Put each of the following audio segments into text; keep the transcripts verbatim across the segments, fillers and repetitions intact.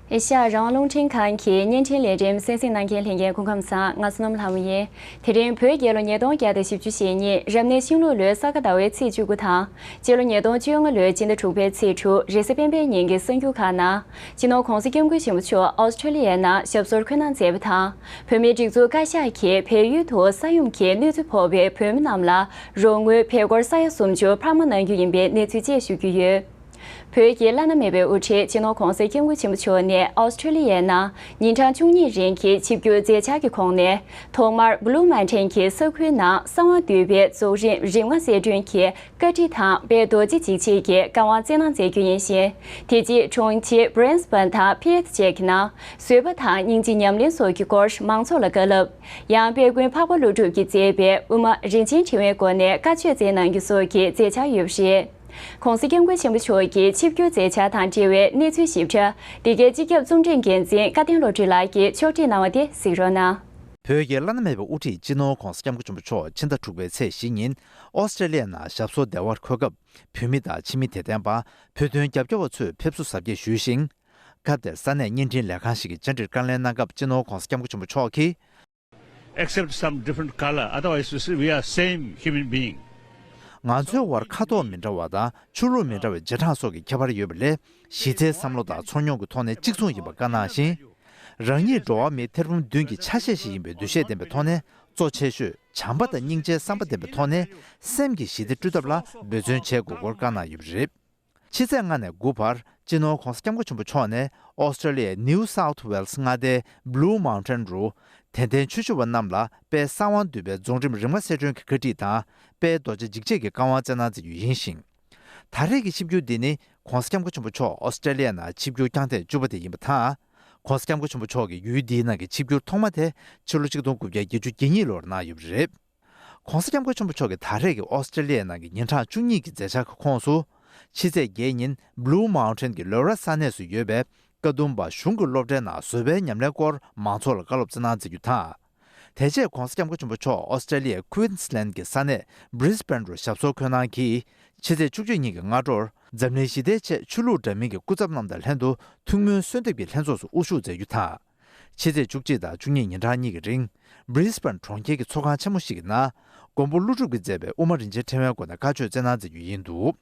ཨེ་ཤ་ཡ་རང་དབང་རླུང་འཕྲིན་ཁང་གི་བརྙན་འཕྲིན་ལས་རིམ་གསན་གཟིགས་གནང་མཁན་ལྷན་རྒྱས་སྐུ་ཁམས་བཟང་། ང་བསོད་ནམས་ལྷ་མོ་ཡིན། དེ་རིང་བོད་རྒྱལ་ལོ་ཉིས་སྟོང་བརྒྱ་དང་བཞི་བཅུ་ཞེ་གཉིས་རབ་གནས་ཤིང་ལུག་ལོའི་ས་ག་ཟླ་བའི་ཚེས་བཅུ་དགུ་དང་། སྤྱི་ལོ་ཉིས་སྟོང་བཅོ་ལྔ་ལོའི་སྤྱི་ཟླ་དྲུག་པའི་ཚེས་དྲུག་རེས་གཟའ་སྤེན་པའི་ཉིན་གྱི་གསར་འགྱུར་ཁག་ནང་། སྤྱི་ནོར་༧གོང་ས་༧སྐྱབས་མགོན་ཆེན་པོ་མཆོག་ཨོ་སི་ཁྲེ་ལི་ཡའི་ནང་ཞབས་སོར་འཁོད་གནང་མཛད་པ་དང་། བོད་མིའི་སྒྲིག་འཛུགས་བཀའ་ཤག་གིས་བལ་ཡུལ་དུ་ས་ཡོམ་གྱི་གནོད་འཚེ་ཕོག་པའི་བོད་མི་རྣམས་ལ་རོགས་དངུལ་བལ་སྒོར་ས་ཡ་སུམ་ཅུ་འཕར་མ་གནང་རྒྱུ་ཡིན་པའི་གནས་ཚུལ་བཅས་ཞུ་རྒྱུ་ཡོད། བོད་ཀྱི་བླ་ན་མེད་པའི་དབུ་ཁྲིད་སྤྱི་ནོར་༧གོང་ས་༧སྐྱབས་མགོན་ཆེན་པོ་མཆོག་ནས་ཨོ་སི་ཁྲེ་ལི་ཡའི་ནང་ཉིན་གྲངས་བཅུ་གཉིས་རིང་གི་ཆིབས་བསྒྱུར་མཛད་འཆར་གྱི་ཁོངས་ནས། ཐོག་མར་Blue Mountain གྱི་ས་ཁུལ་ནང་གསང་བ་འདུས་པའི་རྫོང་རིམ་རིམ་ལྔ་གསལ་སྒྲོན་གྱི་བཀའ་ཁྲིད་དང་དཔལ་རྡོ་རྗེ་འཇིགས་བྱེད་ཀྱི་བཀའ་དབང་སྩལ་གནང་མཛད་རྒྱུ་ཡིན་ཞིང་། དེ་རྗེས་གྲོང་ཁྱེར་Brisbane དང་Perth བཅས་ཀྱི་ནང་བཟོད་པ་དང་སྙིང་རྗེ་ཉམས་ལེན་སོགས་ཀྱི་སྐོར་མང་ཚོགས་ལ་བཀའ་སློབ། ཡང་དཔལ་མགོན་འཕགས་པ་ཀླུ་སྒྲུབ་ཀྱིས་མཛད་པའི་དབུ་མ་རིན་ཆེན་ཕྲེང་བའི་སྒོ་ནས་བཀའ་ཆོས་སྩལ་གནང་རྒྱུ་སོགས་ཀྱི་མཛད་འཆར་ཡོད་པ་རེད། ༸གོང་ས་༸སྐྱབས་མགོན་ཆེན་པོ་མཆོག་གི་ཆིབས་བསྒྱུར་མཛད་འཆར་དང་འབྲེལ་བའི་གནས་ཚུལ་ཞིབ་ཕྲ་འདི་གའི་སྤྱི་ཁྱབ་རྩོམ་སྒྲིག་འགན་འཛིན་སྐལ་ལྡན་བློ་གྲོས་ལགས་ཀྱིས་ཕྱོགས་སྒྲིག་གནང་བ་དེ་གཟིགས་རོགས་གནང་། བོད་ཀྱི་བླ་ན་མེད་པའི་དབུ་ཁྲིད་སྤྱི་ནོར་༸གོང་ས་༸སྐྱབས་མགོན་ཆེན་པོ་མཆོག་ཕྱི་ཟླ་དྲུག་པའི་ཚེས་བཞི་ཉིན་ཨོ་སི་ཀྲེ་ལི་ཡ་ནང་ཞབས་སོར་བདེ་བར་འཁོད་སྐབས། བོད་མི་དང་ཕྱི་མི་དད་ལྡན་པ། བོད་དོན་རྒྱབ་སྐྱོར་བ་ཚོས་ཕེབས་བསུ་གཟབ་རྒྱས་ཞུས་ཤིང་། སྐབས་དེར་ས་གནས་བརྙན་འཕྲིན་ལས་ཁང་ཞིག་གིས་བཅར་འདྲིར་བཀའ་ལན་གནང་སྐབས། སྤྱི་ནོར་༸གོང་ས་༸སྐྱབས་མགོན་ཆེན་པོ་མཆོག་གིས། Accept some different color, otherwise we are same human being. ང་ཚོའི་དབར་ཁ་དོག་མི་འདྲ་བ་དང་ཆོས་ལུགས་མི་འདྲ་བའི་རྗེས་འབྲང་སོགས་ཀྱི་ཁྱད་པར་ཡོད་པ་ལས། གཞི་རྩའི་བསམ་བློ་དང་ཚོར་མྱོང་གི་ཐོག་ནས་གཅིག་མཚུངས་ཡིན་པ་བཀའ་གནང་ཞིང་། རང་ཉིད་འགྲོ་བ་མིའི་ཐེར་འབུམ་བདུན་གྱི་ཆ་ཤས་ཤིག་ཡིན་པའི་འདུ་ཤེས་ལྡན་པའི་ཐོག་ནས། གཙོ་ཆེ་ཤོས་བྱམས་པ་དང་སྙིང་རྗེའི་བསམ་པ་ལྡན་པའི་ཐོག་ནས། སེམས་ཀྱི་ཞི་བདེ་བསྐྲུན་ཐབས་ལ་འབད་བརྩོན་བྱེད་དགོས་སྐོར་བཀའ་གནང་ཡོད་པ་རེད། ཕྱི་ཚེས་ལྔ་ནས་དགུ་བར་སྤྱི་ནོར་༸གོང་ས་༸སྐྱབས་མགོན་ཆེན་པོ་མཆོག་ནས་ཨོ་སི་ཀྲེ་ལི་ཡའི་New South Wales མངའ་སྡེའི་Blue Mountain རུ། དད་ལྡན་ཆོས་ཞུ་བ་རྣམས་ལ་དཔལ་གསང་བ་འདུས་པའི་རྫོང་རིམ་རིམ་ལྔ་གསལ་སྒྲོན་གྱི་བཀའ་ཁྲིད་དང་། དཔལ་རྡོ་རྗེ་འཇིགས་བྱེད་ཀྱི་བཀའ་དབང་སྩལ་གནང་མཛད་རྒྱུ་ཡིན་ཞིང་། ད་རེས་ཀྱི་ཆིབས་བསྒྱུར་འདི་ནི་༸གོང་ས་༸སྐྱབས་མགོན་ཆེན་པོ་མཆོག་ཨོ་སི་ཀྲེ་ལི་ཡ་ནང་ཆིབས་བསྒྱུར་བསྐྱངས་ཐེངས་བཅུ་པ་དེ་ཡིན་པ་དང་། ༸གོང་ས་༸སྐྱབས་མགོན་ཆེན་པོ་མཆོག་གིས་ཡུལ་འདིའི་ནང་གི་ཆིབས་བསྒྱུར་ཐོག་མ་དེ་ཕྱི་ལོ་ཆིག་སྟོང་དགུ་བརྒྱ་བརྒྱད་ཅུ་གྱ་གཉིས་ལོར་གནང་ཡོད་པ་རེད། ༸གོང་ས་༸སྐྱབས་མགོན་ཆེན་པོ་མཆོག་གི་ད་རེས་ཀྱི་ཨོ་སི་ཀྲེ་ལི་ཡའི་ནང་གི་ཉིན་གྲངས་བཅུ་གཉིས་ཀྱི་མཛད་འཆར་གྱི་ཁོངས་སུ། ཕྱི་ཚེས་བརྒྱད་ཉིན་Blue Mountain གྱི་ལོ་ར་ས་གནས་སུ་ཡོད་པའི་ཀ་དུམ་པ་གཞུང་གི་སློབ་གྲྭའི་ནང་བཟོད་པའི་ཉམས་ལེན་སྐོར་མང་ཚོགས་ལ་བཀའ་སློབ་སྩལ་གནང་མཛད་རྒྱུ་དང་། དེ་རྗེས་༸གོང་ས་༸སྐྱབས་མགོན་ཆེན་པོ་མཆོག་ཨོ་སི་ཀྲེ་ལི་ཡའི་Queensland གྱི་ས་གནས་Brisbane རུ་ཞབས་སོར་འཁོད་གནང་གིས། ཕྱི་ཚེས་བཅུ་གཅིག་ཉིན་གྱི་སྔ་དྲོར་འཛམ་གླིང་ཞི་བདེའི་ཆེད་ཆོས་ལུགས་འདྲ་མིན་གྱི་སྐུ་ཚབ་རྣམས་དང་ལྷན་དུ་ཐུགས་སྨོན་གསོལ་འདེབས་ཀྱི་ལྷན་ཚོགས་སུ་དབུ་བཞུགས་མཛད་རྒྱུ་དང་། ཕྱི་ཚེས་བཅུ་གཅིག་དང་བཅུ་གཉིས་ཉིན་གྲངས་གཉིས་ཀྱི་རིང་Brisbane གྲོང་ཁྱེར་གྱི་ཚོགས་ཁང་ཆེན་མོ་ཞིག་གི་ནང་མགོན་པོ་ཀླུ་སྒྲུབ་ཀྱིས་མཛད་པའི་དབུ་མ་རིན་ཆེན་ཕྲེང་བའི་སྒོ་ནས་བཀའ་ཆོས་སྩལ་གནང་མཛད་རྒྱུ་ཡིན་འདུག།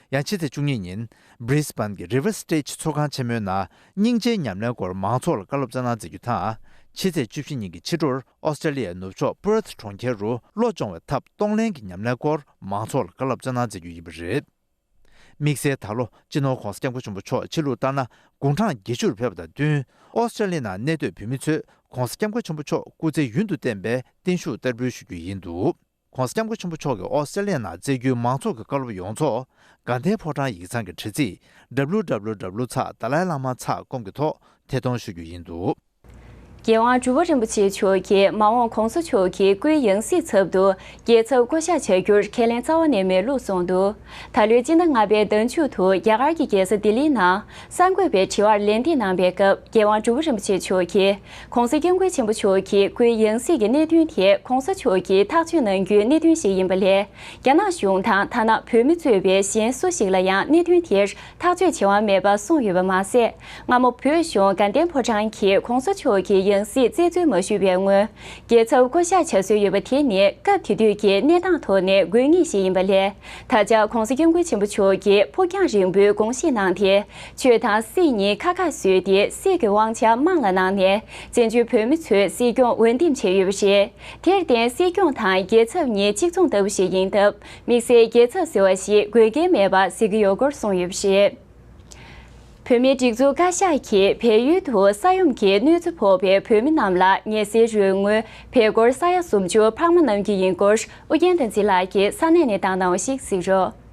ཡང་ཕྱི་ཚེས་བཅུ་གཉིས་ཉིན་Brisbane གྱི་River Stage ཚོགས་ཁང་ཆེན་མོའི་ནང་སྙིང་རྗེའི་ཉམས་ལེན་སྐོར་མང་ཚོགས་ལ་བཀའ་སློབ་སྩལ་གནང་མཛད་རྒྱུ་དང་། ཕྱི་ཚེས་བཅུ་བཞི་ཉིན་གྱི་ཕྱི་དྲོར་ཨོ་སི་ཀྲེ་ལི་ཡའི་ནུབ་ཕྱོགས་Perth གྲོང་ཁྱེར་རུ་བློ་སྦྱོང་བའི་ཐབས་གཏོང་ལེན་གྱི་ཉམས་ལེན་སྐོར་མང་ཚོགས་ལ་བཀའ་སློབ་སྩལ་གནང་མཛད་རྒྱུ་ཡིན་པ་རེད། དམིགས་བསལ་ད་ལོ་སྤྱི་ནོར་༸གོང་ས་༸སྐྱབས་མགོན་ཆེན་པོ་མཆོག་ཕྱི་ལུགས་ལྟར་ན་དགུང་གྲངས་བརྒྱད་ཅུ་རུ་ཕེབས་པ་དང་བསྟུན། ཨོ་སི་ཀྲེ་ལི་ཡ་ནང་གནས་སྡོད་བོད་མི་ཚོས་༸གོང་ས་༸སྐྱབས་མགོན་ཆེན་པོ་མཆོག་སྐུ་ཚེ་ཡུན་དུ་བརྟན་པའི་བརྟན་བཞུགས་བསྟར་འབུལ་ཞུ་རྒྱུ་ཡིན་འདུག། ༸གོང་ས་༸སྐྱབས་མགོན་ཆེན་པོ་མཆོག་གིས་ཨོ་སི་ཀྲེ་ལི་ཡ་ནང་བསྩལ་རྒྱུའི་མང་ཚོགས་ཀྱི་བཀའ་སློབ་ཡོངས་རྫོགས་དགའ་ལྡན་ཕོ་བྲང་ཡིག་ཚང་གི་དྲ་ཚིགས་W W W ཚེག་དཱ་ལའི་བླ་མ་ཚེག་ཀོམ་གྱི་ཐོག་ཐད་གཏོང་ཞུ་རྒྱུ་ཡིན་འདུག། རྒྱལ་དབང་འབྲུག་པ་རིན་པོ་ཆེ་མཆོག་གིས་མ་འོངས་༸གོང་ས་མཆོག་གི་སྐུའི་ཡང་སྲིད་ཚབ་ཏུ་རྒྱལ་ཚབ་བསྐོ་གཞག་བྱ་རྒྱུར་ཁས་ལེན་རྩ་བ་ནས་མེད་ལུགས་གསུངས་འདུག། ད་ལོའི་སྤྱི་ཟླ་ལྔ་པའི་ཟླ་མཇུག་ཏུ་རྒྱ་གར་གྱི་རྒྱལ་ས་ལྡི་ལིའི་ནང་གསར་འགོད་པའི་དྲི་བར་ལན་འདེབས་གནང་པའི་སྐབས། རྒྱལ་དབང་འབྲུག་པ་རིན་པོ་ཆེ་མཆོག་གིས་༸གོང་ས་༸སྐྱབས་མགོན་ཆེན་པོ་མཆོག་གི་སྐུའི་ཡང་སྲིད་ཀྱི་གནད་དོན་དེ་༸གོང་ས་མཆོག་གིས་ཐག་གཅོད་གནང་རྒྱུའི་གནད་དོན་ཞིག་ཡིན་པ་ལས། རྒྱ་ནག་གཞུང་དང་ཐ་ན་བོད་མི་གཙོས་པའི་གཞན་སུ་ཞིག་ལ་ཡང་གནད་དོན་དེར་ཐག་གཅོད་བྱེད་དབང་མེད་པ་གསུངས་ཡོད་པ་མ་ཟད། སྔ་མོ་བོད་གཞུང་དགའ་ལྡན་ཕོ་བྲང་གིས་༸གོང་ས་མཆོག་གི་ཡང་སྲིད་བཙན་འཛུལ་མ་ཞུས་པའི་སྔོན། རྒྱལ་ཚབ་བསྐོ་གཞག་བྱ་སྲོལ་ཡོད་པ་དེ་ནི་སྐབས་དེ་དུས་ཀྱི་གནས་སྟངས་ཐོག་ནས་དགོས་ངེས་ཤིག་ཡིན་པ་ལས། ད་ཆ་༸གོང་ས་༸སྐྱབས་མགོན་ཆེན་པོ་མཆོག་གིས་ཕུགས་རྒྱང་རིང་པོའི་དགོངས་བཞེས་གནང་སྟེ། ཆོས་དང་སྲིད་གཉིས་ཁ་ཁ་བཟོས་ཏེ། སྲིད་ཀྱི་དབང་ཆ་དམངས་ལ་གནང་ནས། བཙན་བྱོལ་བོད་མི་ཚོའི་སྲིད་སྐྱོང་འོས་འདེམས་བྱས་ཡོད་པ་རེད། དེར་བརྟེན། སྲིད་སྐྱོང་དང་རྒྱལ་ཚབ་གཉིས་གཅིག་མཚུངས་ལྟ་བུ་ཞིག་ཡིན་སྟབས། དམིགས་བསལ་རྒྱལ་ཚབ་ཟེར་བ་ཞིག་དགོས་གལ་མེད་པ་གཟིགས་ཀྱི་ཡོད་སྐོར་གསུངས་ཡོད་པ་རེད། བོད་མིའི་སྒྲིག་འཛུགས་བཀའ་ཤག་གིས་བལ་ཡུལ་དུ་ས་ཡོམ་གྱི་གནོད་འཚེ་ཕོག་པའི་བོད་མི་རྣམས་ལ་ངལ་སེལ་རོགས་དངུལ་བལ་སྒོར་ས་ཡ་སུམ་ཅུ་འཕར་མ་གནང་རྒྱུ་ཡིན་སྐོར། ཨུ་རྒྱན་བསྟན་འཛིན་ལགས་ཀྱིས་ས་གནས་ནས་བཏང་གནང་བ་ཞིག་གཟིགས་རོགས།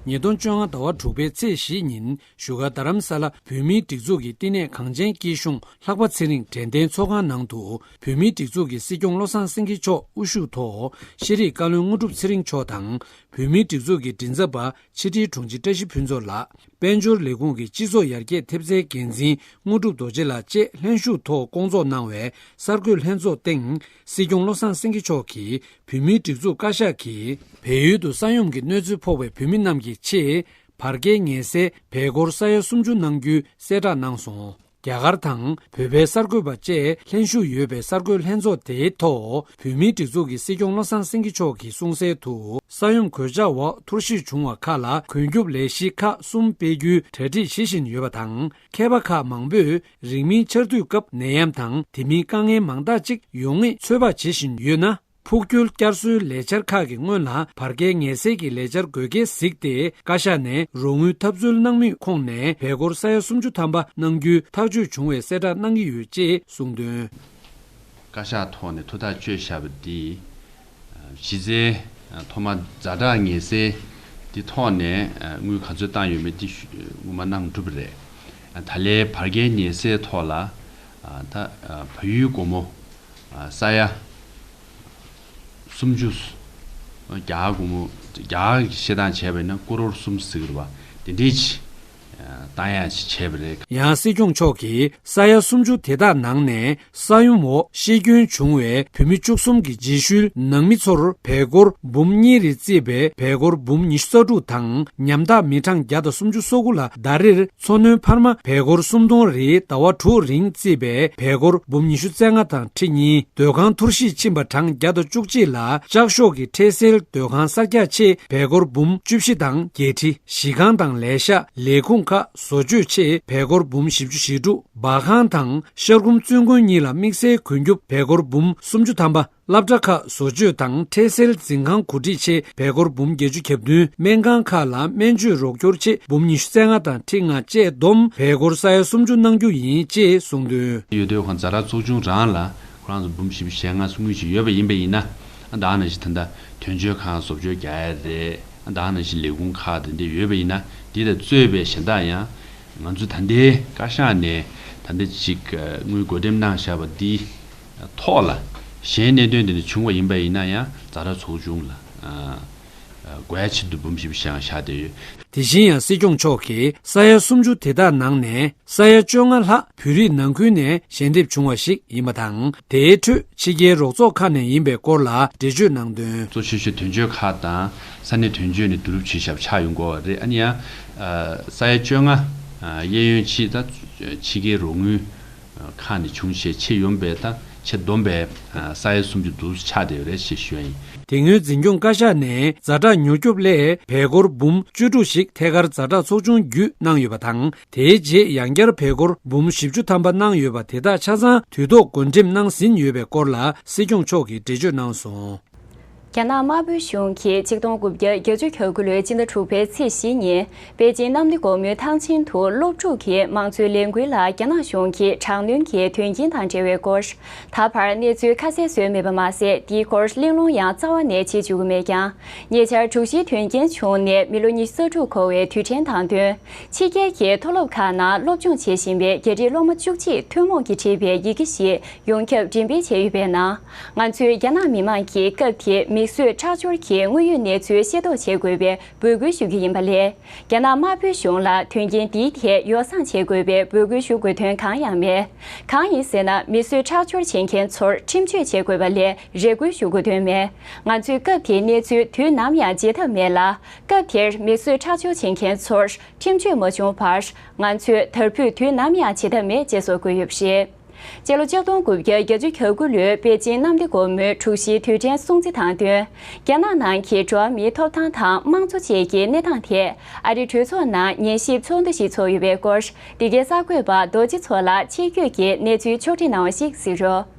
ཉིས་སྟོང་བཅོ་ལྔ་ཟླ་བ་དྲུག་པའི་ཚེས་བཞི་ཉིན་བཞུགས་སྒར་རྡ་རམ་ས་ལ་བོད་མིའི་སྒྲིག་འཛུགས་ཀྱི་བསྟི་གནས་གངས་ཅན་སྐྱིད་གཤོངས་ལྷག་པ་ཚེ་རིང་དྲན་རྟེན་ཚོགས་ཁང་ནང་དུ། བོད་མིའི་སྒྲིག་འཛུགས་ཀྱི་སྲིད་སྐྱོང་བློ་བཟང་སེང་གེ་མཆོག་དབུ་བཞུགས་ཐོག་ཤེས་རིག་བཀའ་བློན་དངོས་གྲུབ་ཚེ་རིང་མཆོག་དང་། བོད་མིའི་སྒྲིག་འཛུགས་ཀྱི་མགྲིན་ཚབ་པ་ཕྱི་དྲིལ་དྲུང་ཆེ་བཀྲ་ཤིས་ཕུན་ཚོགས་ལགས། དཔལ་འབྱོར་ལས་ཁུངས་ཀྱི་སྤྱི་ཚོགས་ཡར་རྒྱས་ཐེབས་རྩའི་འགན་འཛིན་དངོས་གྲུབ་རྡོ་རྗེ་ལགས་བཅས་ལྷན་ཞུགས་ཐོག་བསྐོང་ཚོགས་གནང་བའི་གསར་འགོད་ལྷན་ཚོགས་སྟེང་། སྲིད་སྐྱོང་བློ་བཟང་སེང་གེ་མཆོག་གིས་བོད་མིའི་སྒྲིག་འཛུགས་བཀའ་ཤག་གིས་བལ་ཡུལ་དུ་ས་ཡོམ་གྱི་གནོད་འཚེ་ཕོག་པའི་བོད་མི་རྣམས་ཀྱི་ཆེད་བར་བརྒལ་ངལ་སེལ་བལ་སྒོར་ས་ཡ་སུམ་ཅུ་གནང་རྒྱུའི་གསལ་བསྒྲགས་གནང་སོང་། རྒྱ་གར་དང་བོད་པའི་གསར་འགོད་པ་བཅས་ལྷན་ཞུགས་ཡོད་པའི་གསར་འགོད་ལྷན་ཚོགས་དེའི་ཐོག་བོད་མིའི་སྒྲིག་འཛུགས་ཀྱི་སྲིད་སྐྱོང་བློ་བཟང་སེང་གེ་མཆོག་གིས་གསུངས་གསལ་དུ། ས་ཡོམ་གོད་ཆག་འོག་འཐོར་བཤིག་བྱུང་བ་ཁག་ལ་མགོན་སྐྱོབ་ལས་གཞི་ཁག་གསུམ་སྤེལ་རྒྱུའི་གྲ་སྒྲིག་བྱེད་བཞིན་ཡོད་པ་དང་། མཁས་པ་ཁག་མང་པོས་རིང་མིན་ཆར་དུས་སྐབས་ནད་ཡམས་དང་དེ་མིན་དཀའ་ངལ་མང་དག་ཅིག་ཡོང་ངེས་ཚོད་དཔག་བྱེད་བཞིན་ཡོད་ན། འཕོ་འགྱུར་བསྐྱར་གསོའི་ལས་འཆར་ཁག་གི་སྔོན་ལ་བར་བརྒལ་ངལ་སེལ་གྱི་ལས་འཆར་དགོས་གལ་གཟིགས་ཏེ། བཀའ་ཤག་ནས་རོགས་དངུལ་ཐབས་འཚོལ་གནང་མུས་ཁོངས་ནས་བལ་སྒོར་ས་ཡ་སུམ་ཅུ་ཐམ་པ་གནང་རྒྱུའི་ཐག་གཅོད་བྱུང་བའི་གསལ་བསྒྲགས་གནང་གི་ཡོད་ཅེས་གསུངས་དོན། བཀའ་ཤག་ཐོག་ནས་ཐུགས་ཐག་གཅོད་བཞག་པ་འདི། གཞི་རྩའི་ཐོག་མ་ཛ་དྲག་ངལ་སེལ་འདི་ཐོག་ནས་དངུལ་ག་ཚོད་བཏང་ཡོད་མེད་འདི་ཞུ་སྔོན་མ་གནང་གྲུབ་པ་རེད། ད་ལན་བར་བརྒལ་ངལ་སེལ་ཐོག་ལ་ད་བལ་ཡུལ་སྒོར་མོ་ས་ཡ་སུམ་ཅུ། རྒྱ་གར་སྒོར་མོ་རྒྱ་གར་གྱི་བཤད་སྟངས་བྱས་པ་ཡིན་ན་ཀོ་རོར་གསུམ་ཟེར་གྱི་རེད་པ། དེ་འདྲའི་ཅིག་བཏང་ཡག་ཅིག་བྱས་པ་རེད། ཡང་སྲིད་སྐྱོང་མཆོག་གིས་ས་ཡ་སུམ་ཅུ་དེ་དག་ནང་ནས་ས་ཡོམ་འོག་ཤི་སྐྱོན་བྱུང་བའི་བོད་མི་བཅུ་གསུམ་གྱི་རྗེས་ཤུལ་ནང་མི་ཚོར་བལ་སྒོར་འབུམ་གཉིས་རེ་བརྩིས་པའི་བལ་སྒོར་འབུམ་ཉི་ཤུ་རྩ་དྲུག་དང་ཉམ་ཐག་མི་གྲངས་བརྒྱ་དང་སུམ་ཅུ་སོ་དགུ་ལ་ཟླ་རེར་འཚོ་སྣོན་འཕར་མ་བལ་སྒོར་སུམ་སྟོང་རེའི་ཟླ་བ་དྲུག་རིང་བརྩིས་པའི་བལ་སྒོར་འབུམ་ཉི་ཤུ་རྩ་ལྔ་དང་ཁྲི་གཉིས། སྡོད་ཁང་འཐོར་བཤིག་ཕྱིན་པ་གྲངས་བརྒྱ་དང་བཅུ་གཅིག་ལ་ལྕགས་ཤོག་གི་འཕྲལ་སེལ་སྡོད་ཁང་གསར་རྒྱག་ཆེད་བལ་སྒོར་འབུམ་བཅུ་བཞི་དང་བརྒྱད་ཁྲི། གཞིས་ཁང་དང་ལས་ཤག་ལས་ཁུངས་ཁག་བཟོ་བཅོས་ཆེད་བལ་སྒོར་འབུམ་བཞི་བཅུ་ཞེ་དྲུག་སྦ་ཁང་དང་ཤར་ཁུམ་བཙུན་དགོན་གཉིས་ལ་དམིགས་བསལ་མགོན་སྐྱོབ་བལ་སྒོར་འབུམ་སུམ་ཅུ་ཐམ་པ། སློབ་གྲྭ་ཁག་བཟོ་བཅོས་དང་འཕྲལ་སེལ་འཛིན་ཁང་གོ་སྒྲིག་ཆེད་བལ་སྒོར་འབུམ་བརྒྱད་ཅུ་གྱ་བདུན། སྨན་ཁང་ཁག་ལ་སྨན་བཅོས་རོགས་སྐྱོར་ཆེད་འབུམ་ཉི་ཤུ་རྩ་ལྔ་དང་ཁྲི་ལྔ་བཅས་བསྡོམས་བལ་སྒོར་ས་ཡ་སུམ་ཅུ་གནང་རྒྱུ་ཡིན་ཅེས་གསུངས་དོན། ཡོད་དུས་ཁོང་ཛ་དྲག་ཚོགས་ཆུང་རང་ལ་ཁོ་རང་ཚོ་འབུམ་བཞི་བཅུ་ཞེ་ལྔ་སུམ་ཅུ་ཡོད་པ་ཡིན་པ་ཡིན་ན། ཨ་ད་ནང་བཞིན་ད་ལྟ་དོན་གཅོད་ཁང་བཟོ་བཅོས་རྒྱག་ཡ་རེད། ཨ་ད་ནང་བཞིན་ལས་ཁུངས་ཁག་དེ་འདྲ་ཡོད་པ་ཡིན་ན། འདི་དང་གཙོས་པའི་གཞན་དག་ཡང་ང་ཚོ་ད་ལྟའི་བཀའ་ཤག་ནས་ད་ལྟ་ཅིག་དངུལ་བགོ་འགྲེམས་གནང་བཞག་པ་འདི་ཐོག་ལ་གཞན་གནད་དོན་དེ་འདྲ་བྱུང་བ་ཡིན་པ་ཡིན་ན་ཡང་ཛ་དྲག་ཚོགས་ཆུང་ལ་དགོས་ཡ་ཆེད་དུ་འབུམ་བཞི་བཅུ་ཞེ་ལྔ་བཞག་བསྡད་ཡོད། དེ་བཞིན་ཡང་སྲིད་སྐྱོང་མཆོག་གིས་ས་ཡ་སུམ་ཅུ་དེ་དག་ནང་ནས་ས་ཡ་བཅོ་ལྔ་ལྷག་བོད་རིགས་ནང་ཁུལ་ནས་ཞལ་འདེབས་བྱུང་བ་ཞིག་ཡིན་པ་དང་། དེའི་ཁྲོད་ཕྱི་རྒྱལ་རོགས་ཚོགས་ཁག་ནས་ཡིན་པའི་སྐོར་ལ་འགྲེལ་བརྗོད་གནང་དོན། གཙོ་ཆེ་ཤོས་དོན་གཅོད་ཁག་དང་ས་གནས་དོན་གཅོད་ནས་བསྡུ་རུབ་བྱས་བཞག་ཆགས་ཡོང་གི་ཡོད་རེད། ཨ་ནི་ཡང་ས་ཡ་བཅོ་ལྔ་གཡས་གཡོན་ཕྱིའི་ད་ཕྱི་རྒྱལ་རོགས་དངུལ་ཁག་ནས་བྱུང་བྱས་ཆེད་ཡོང་པའི་ད་ཆེད་བསྡོམས་པའི་ས་ཡ་སུམ་ཅུ་འདུག་ཆགས་བསྡད་ཡོད་རེད་ཅེས་ཞུ་ཡ་ཡིན། དེ་སྔོན་འཛིན་སྐྱོང་བཀའ་ཤག་ནས་ཛ་དྲག་མྱུར་སྐྱོབ་སླད་བལ་སྒོར་འབུམ་བཅུ་དྲུག་ཞིག་ཐད་ཀར་ཛ་དྲག་ཚོགས་ཆུང་བརྒྱུད་གནང་ཡོད་པ་དང་། དེའི་རྗེས་ཡང་བསྐྱར་བལ་སྒོར་འབུམ་བཞི་བཅུ་ཐམ་པ་གནང་ཡོད་པ་དེ་དག་ཆ་ཚང་དུས་ཐོག་བགོ་འགྲེམས་གནང་ཟིན་ཡོད་པའི་སྐོར་ལ་སྲིད་སྐྱོང་མཆོག་གིས་འགྲེལ་བརྗོད་གནང་སོང་། རྒྱ་ནག་དམར་པོའི་གཞུང་གིས་ཆིག་སྟོང་དགུ་བརྒྱ་བརྒྱད་ཅུ་གྱ་དགུ་ལོའི་སྤྱི་ཟླ་དྲུག་པའི་ཚེས་བཞི་ཉིན་པེ་ཅིང་གནམ་བདེ་སྒོ་མོའི་ཐང་ཆེན་དུ་སློབ་ཕྲུག་གི་དམངས་གཙོའི་ལས་འགུལ་ལ་རྒྱ་ནག་གཞུང་གིས་དྲག་གནོན་གྱི་དོན་རྐྱེན་དང་འབྲེལ་བའི་སྐོར། ད་བར་གནས་ཚུལ་ཁ་གསལ་བཟོས་མེད་པ་མ་ཟད། འདིའི་སྐོར་གླེང་སློང་ཡང་རྩ་བ་ནས་བྱེད་བཅུག་གི་མེད་ཀྱང་། ཉེ་ཆར་དྲུག་བཞིའི་དོན་རྐྱེན་བྱུང་ནས་མི་ལོ་ཉི་ཤུ་རྩ་དྲུག་འཁོར་བའི་དུས་དྲན་དང་བསྟུན། ཕྱི་རྒྱལ་གྱི་མཐོ་སློབ་ཁག་ནང་སློབ་སྦྱོང་བྱེད་བཞིན་པའི་རྒྱ་རིགས་སློབ་མ་བཅུ་གཅིག་ཐུན་མོང་གིས་བྲིས་པའི་ཡི་གེ་ཞིག་ཡོངས་ཁྱབ་འགྲེམས་སྤེལ་བྱས་ཡོད་པའི་ནང་། ང་ཚོས་རྒྱ་ནག་མི་དམངས་ཀྱིས་སྐབས་དེའི་མིག་གསོད་ཁྲག་སྦྱོར་གྱི་དངོས་ཡོད་གནས་ཚུལ་ཤེས་རྟོགས་བྱེད་དགོས་པའི་འབོད་སྐུལ་ཞུ་རྒྱུ་ཡིན་པ་ལས། རྒྱ་ནག་དམར་པོའི་གཞུང་ལ་དོན་རྐྱེན་འདིའི་ཐད་ཡོ་བསྲང་བྱེད་དགོས་པའི་འབོད་སྐུལ་ཞུ་དགོས་དོན་གང་ཡང་མེད། གང་ཡིན་ཟེར་ན། མིག་གསོད་ཁྲག་སྦྱོར་བྱེད་མཁན་ཚོར་ཁྲིམས་གཅོད་བྱེད་དགོས་པ་ལས་རེ་སྐུལ་ཞུ་དགོས་དོན་མེད། ང་ཚོས་སྐབས་དེའི་གནས་ཚུལ་དུས་ནམ་ཡང་བརྗེད་ཐབས་མེད་ལ། སྐབས་དེར་མིག་གསོད་ཁྲག་སྦྱོར་བྱེད་མཁན་ཚོར་ཁྲིམས་གཅོད་མ་བྱུང་བར། ང་ཚོས་དར་འབུལ་དུས་ནམ་ཡང་བརྗེད་ཐབས་མེད་ཅེས་སོགས་བཀོད་ཡོད་པ་རེད། སྤྱི་ལོ་ཆིག་སྟོང་དགུ་བརྒྱ་བརྒྱད་ཅུ་གྱ་དགུ་ལོའི་པེ་ཅིན་གནམ་བདེ་སྒོ་མོའི་དྲུག་བཞིའི་དུས་དྲན་སྲུང་བརྩི་དང་བསྟུན། རྒྱ་ནག་ནང་གི་འགྲོ་བ་མིའི་ཐོབ་ཐང་དང་དམངས་གཙོ་བཅས་ཀྱི་གནས་སྟངས་ཐད་ཨ་རིའི་གྲོས་ཚོགས་ནང་ཉན་ཞིབ་ཚོགས་འདུ་ཞིག་ཚོགས་ཡོད་པའི་སྐོར། འདི་གའི་གསར་འགོད་པ་རྡོ་རྗེ་མཚོ་ལགས་ཆེད་བསྐྱོད་ཀྱིས་གནས་ཚུལ་ཕྱོགས་བསྒྲིགས་གནང་བ་ཞིག་གཟིགས་རོགས།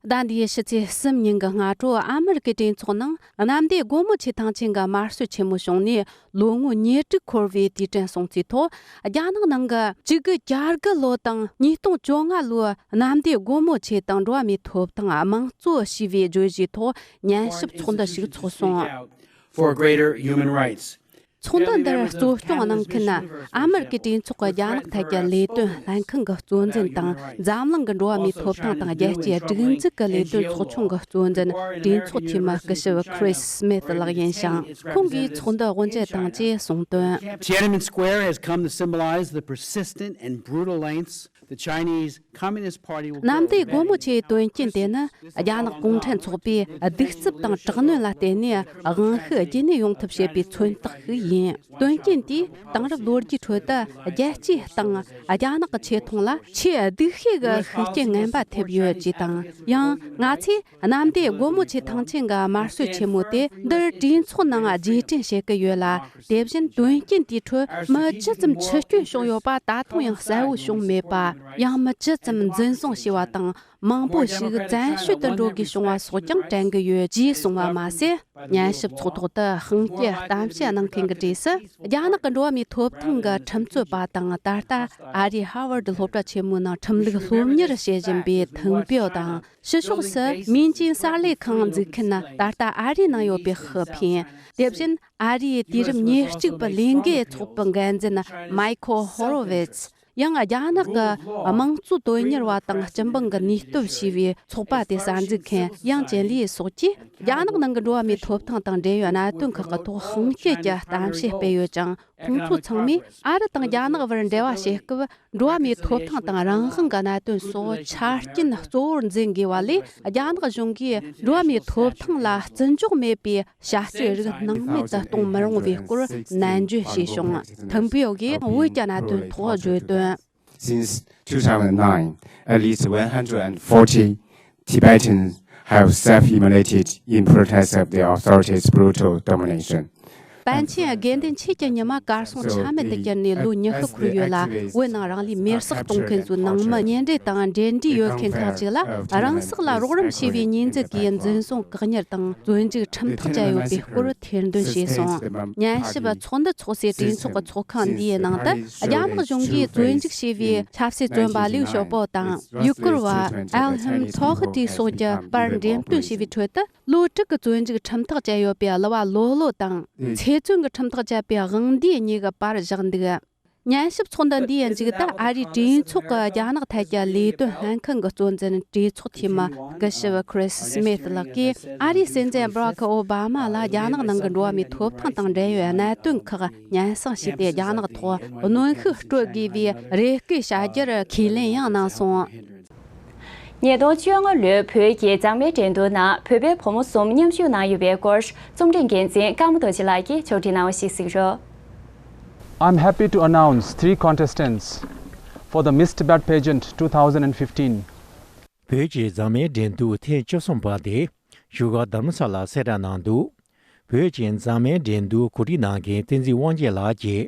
ཟླ་འདིའི་ཕྱི་ཚེས་གསུམ་ཉིན་གྱི་སྔ་དྲོ་ཨ་མེ་རི་ཀའི་གྲོས་ཚོགས་ནང་གནམ་བདེ་སྒོ་མོ་ཆེའི་ཐང་ཆེན་གྱི་དམར་གསོད་ཆེན་མོ་བྱུང་ནས་ལོ་ངོ་ཉེར་དྲུག་འཁོར་བའི་དུས་དྲན་སྲུང་བརྩིའི་ཐོག་རྒྱ་ནག་ནང་གི་བཅུ་དགུ་བརྒྱད་དགུ་ལོ་དང་ཉིས་སྟོང་བཅོ་ལྔ་ལོའི་གནམ་བདེ་སྒོ་མོ་ཆེ་དང་འགྲོ་བ་མིའི་ཐོབ་ཐང་དམངས་གཙོ་ཞེས་པའི་བརྗོད་གཞིའི་ཐོག་ཉན་ཞིབ་ཚོགས་འདུ་ཞིག་ཚོགས་སོང་། For greater human rights. ཚོགས་འདུ་འདིར་གཙོ་སྐྱོང་གནང་མཁན་ཨ་མེ་རི་ཀའི་གྲོས་ཚོགས་ཀྱི་རྒྱ་ནག་ཐད་ཀྱི་ལས་དོན་ལྷན་ཁང་གི་གཙོ་འཛིན་དང་འཛམ་གླིང་གི་འགྲོ་བ་མིའི་ཐོབ་ཐང་དང་རྒྱལ་སྤྱིའི་སྒྲིག་འཛུགས་ཀྱི་ལས་དོན་ཚོགས་ཆུང་གི་གཙོ་འཛིན་གྲོས་ཚོགས་འཐུས་མི་སྐུ་ཞབས་Chris Smith་ལགས་ཡིན་ཞིང་། ཁོང་གིས་ཚོགས་འདུ་དབུ་འབྱེད་དང་བཅས་གསུངས་དོན། Tiananmen Square has come to symbolize the persistent and brutal lengths The Chinese Communist Party will grow གནམ་བདེ་སྒོ་མོ་ཆེའི་དོན་རྐྱེན་དེ་ནི་རྒྱ་ནག་གུང་ཁྲན་ཚོགས་པས་གདུག་རྩུབ་དང་དྲག་གནོན་ལ་བརྟེན་ནས་དབང་ཤུགས་རྒྱུན་གནས་ཡོང་ཐབས་བྱེད་པའི་མཚོན་རྟགས་ཤིག་ཡིན། དོན་རྐྱེན་དེས་དེང་རབས་ལོ་རྒྱུས་ཁྲོད་དུ་རྒྱལ་སྤྱིའི་སྟེང་རྒྱ་ནག་གི་ཆེ་མཐོང་ལ་ཆེས་སྡུག་ཤོས་ཀྱི་ཤུགས་རྐྱེན་ངན་པ་ཐེབས་ཡོད་ཅེས་དང་། ཡང་ང་ཚོས་གནམ་བདེ་སྒོ་མོ་ཆེ་ཐང་ཆེན་གྱི་དམར་གསོད་ཆེན་མོ་དེ་འདིར་གྲོས་ཚོགས་ནང་རྗེས་དྲན་བྱེད་ཀྱི་ཡོད་ལ། དེ་བཞིན་དོན་རྐྱེན་དེའི་ཁྲོད་མི་ཇི་ཙམ་འཆི་སྐྱོན་བྱུང་ཡོད་པ་ད་དུང་ཡང་གསལ་བོ་བྱུང་མེད་པ། ཡང་མི་ཇི་ཙམ་འཛིན་བཟུང་བྱས་པ་དང་མང་པོ་ཞིག་བཙན་བྱོལ་དུ་འགྲོ་དགོས་བྱུང་བ་སོགས་ཀྱང་དྲན་གྱི་ཡོད་ཅེས་གསུངས་པ་མ་ཟད། ཉན་ཞིབ་ཚོགས་ཐོག་ཏུ་དབང་སྐྱོན་གཏམ་བཤད་གནང་མཁན་གྱི་གྲས་སུ། རྒྱ་ནག་གི་འགྲོ་བ་མིའི་ཐོབ་ཐང་གི་ཁྲིམས་རྩོད་པ་དང་། ད་ལྟ་ཨ་རིའི་ཧར་ཝར་ཌི་སློབ་གྲྭ་ཆེན་མོའི་ནང་ཁྲིམས་ལུགས་སློབ་གཉེར་བྱེད་བཞིན་པའི་ཐིང་པེའོ་དང་། ཕྱི་ཕྱོགས་སུ་མིན་ཅིང་གསར་ལས་ཁང་འཛུགས་མཁན་ད་ལྟ་ཨ་རིའི་ནང་ཡོད་པའི་ཧྥུ་ཕིན། དེ་བཞིན་ཨ་རིའི་དུས་རབས་ཉེར་གཅིག་པའི་ལས་འགུལ་ཚོགས་པའི་འགན་འཛིན་མའི་ཁོ་ཧོ་རོ་ཝིཚ། ཡང་རྒྱ་ནག་གི་དམངས་གཙོ་དོན་གཉེར་བ་དང་སྤྱི་འབངས་ཀྱི་ནུས་སྟོབས་ཞེས་པའི་ཚོགས་པ་དེ་གསར་འཛུགས་མཁན་ཡང་ཅེན་ལི་སོགས་ཀྱིས་རྒྱ་ནག་ནང་གི་འགྲོ་བ་མིའི་ཐོབ་ཐང་དང་འབྲེལ་བའི་གནད་དོན་ཁག་གི་ཐོག་དབང་སྐྱོན་གྱི་གཏམ་བཤད་སྤེལ་ཡོད་ཅིང་། ཁོང་ཚོ་ཚང་མས་ཨ་རི་དང་རྒྱ་ནག་བར་འབྲེལ་བ་བྱེད་སྐབས། འགྲོ་བ་མིའི་ཐོབ་ཐང་དང་རང་དབང་གི་གནད་དོན་སོགས་ཆ་རྐྱེན་གཙོ་བོར་འཛིན་དགོས་པ་ལས། རྒྱ་ནག་གཞུང་གིས་འགྲོ་བ་མིའི་ཐོབ་ཐང་ལ་བརྩི་འཇོག་མེད་པའི་བྱ་སྤྱོད་རིགས་སྣང་མེད་དུ་གཏོང་མི་རུང་བའི་སྐོར་ནན་བརྗོད་བྱས་བྱུང་། ཐིང་པེའོ་གིས་བོད་ཀྱི་གནད་དོན་ཐོག་བརྗོད་དོན། Since two thousand nine, at least one hundred forty Tibetans have self-immolated in protest of the authorities' brutal domination. པཎ་ཆེན་དགེ་འདུན་ཆོས་ཀྱི་ཉི་མ་གར་སོང་ཆ་མེད་དུ་གྱུར་ནས་ལོ་ཉི་ཤུ་འཁོར་ཡོད་ལ། བོད་ནང་རང་ལུས་མེར་སྲེག་གཏོང་མཁན་ཚོའི་ནང་མི་གཉེན་འབྲེལ་དང་འབྲེལ་འདྲིས་ཡོད་མཁན་ཁག་ཅིག་ལ་རང་སྲོག་ལ་རོགས་རམ་བྱས་པའི་ཉེས་འཛུགས་ཀྱིས་འཛིན་བཟུང་བཀག་ཉར་དང་བཙོན་འཇུག་ཁྲིམས་ཐག་བཅད་ཡོད་པའི་སྐོར་ཐེར་འདོན་བྱས་སོང་། ཉན་ཞིབ་ཚོགས་འདུ་འཚོགས་སའི་གྲོས་ཚོགས་ཀྱི་ཚོགས་ཁང་འདིའི་ནང་དུ་རྒྱ་ནག་གཞུང་གིས་བཙོན་འཇུག་བྱས་པའི་ཆབ་སྲིད་བཙོན་པ་ལིའུ་ཞའོ་པོ་དང་ཡུ་གུར་བ་ཨལ་ཧམ་ཚོ་ཧི་ཏི་སོགས་ཀྱི་བར་འགྲེམས་སྟོན་བྱས་པའི་ཁྲོད་དུ། ལོ་དྲུག་གི་བཙོན་འཇུག་ཁྲིམས་ཐག་བཅད་ཡོད་པའི་གླུ་བ་ལོ་ལོ་དང་། ཚེ་བཙོན་གྱི་ཁྲིམས་ཐག་བཅད་པའི་དབང་འདུས་གཉིས་ཀྱི་པར་བཞག་འདུག་ཉན་ཞིབ་ཚོགས་འདུ་འདིའི་མཇུག་ཏུ་ཨ་རིའི་གྲོས་ཚོགས་ཀྱི་རྒྱ་ནག་ཐད་ཀྱི་ལས་དོན་ལྷན་ཁང་གི་གཙོ་འཛིན་གྲོས་ཚོགས་འཐུས་མི་སྐུ་ཞབས་ཁྲིས་སི་མིད་ལགས་ཀྱིས་ཨ་རིའི་སྲིད་འཛིན་བྷ་རག་ཨོ་བྷ་མ་ལ་རྒྱ་ནག་ནང་གི་འགྲོ་བ་མིའི་ཐོབ་ཐང་དང་འབྲེལ་བའི་གནད་དོན་ཁག་སྙན་སེང་ཞུས་ཏེ། རྒྱ་ནག་ཐོག་གནོན་ཤུགས་སྤྲོད་དགོས་པའི་རེ་སྐུལ་བྱ་རྒྱུར་ཁས་ལེན་ཡང་གནང་སོང་། ཉིས་སྟོང་བཅོ་ལྔ་ལོའི་བོད་ཀྱི་མཛངས་མའི་འགྲན་བསྡུར་ནང་བོད་པའི་བུ་མོ་གསུམ་མཉམ་ཞུགས་གནང་ཡོད་པའི་སྐོར། རྩོམ་སྒྲིག་འགན་འཛིན་ཀརྨ་རྡོ་རྗེ་ལགས་ཀྱིས་ཕྱོགས་སྒྲིག་གནང་བ་ཞིག་གཟིགས་རོགས། I'm happy to announce three contestants for the Miss Tibet Pageant two thousand and fifteen. བོད་ཀྱི་མཛངས་མའི་འགྲན་བསྡུར་ཐེངས་བཅུ་གསུམ་པ་དེ་བཞུགས་སྒར་རྡ་རམ་ས་ལར་གསལ་བསྒྲགས་གནང་འདུག་བོད་ཀྱི་མཛངས་མའི་འགྲན་བསྡུར་གོ་སྒྲིག་གནང་མཁན་བསྟན་འཛིན་དབང་རྒྱལ་ལགས་ཀྱིས།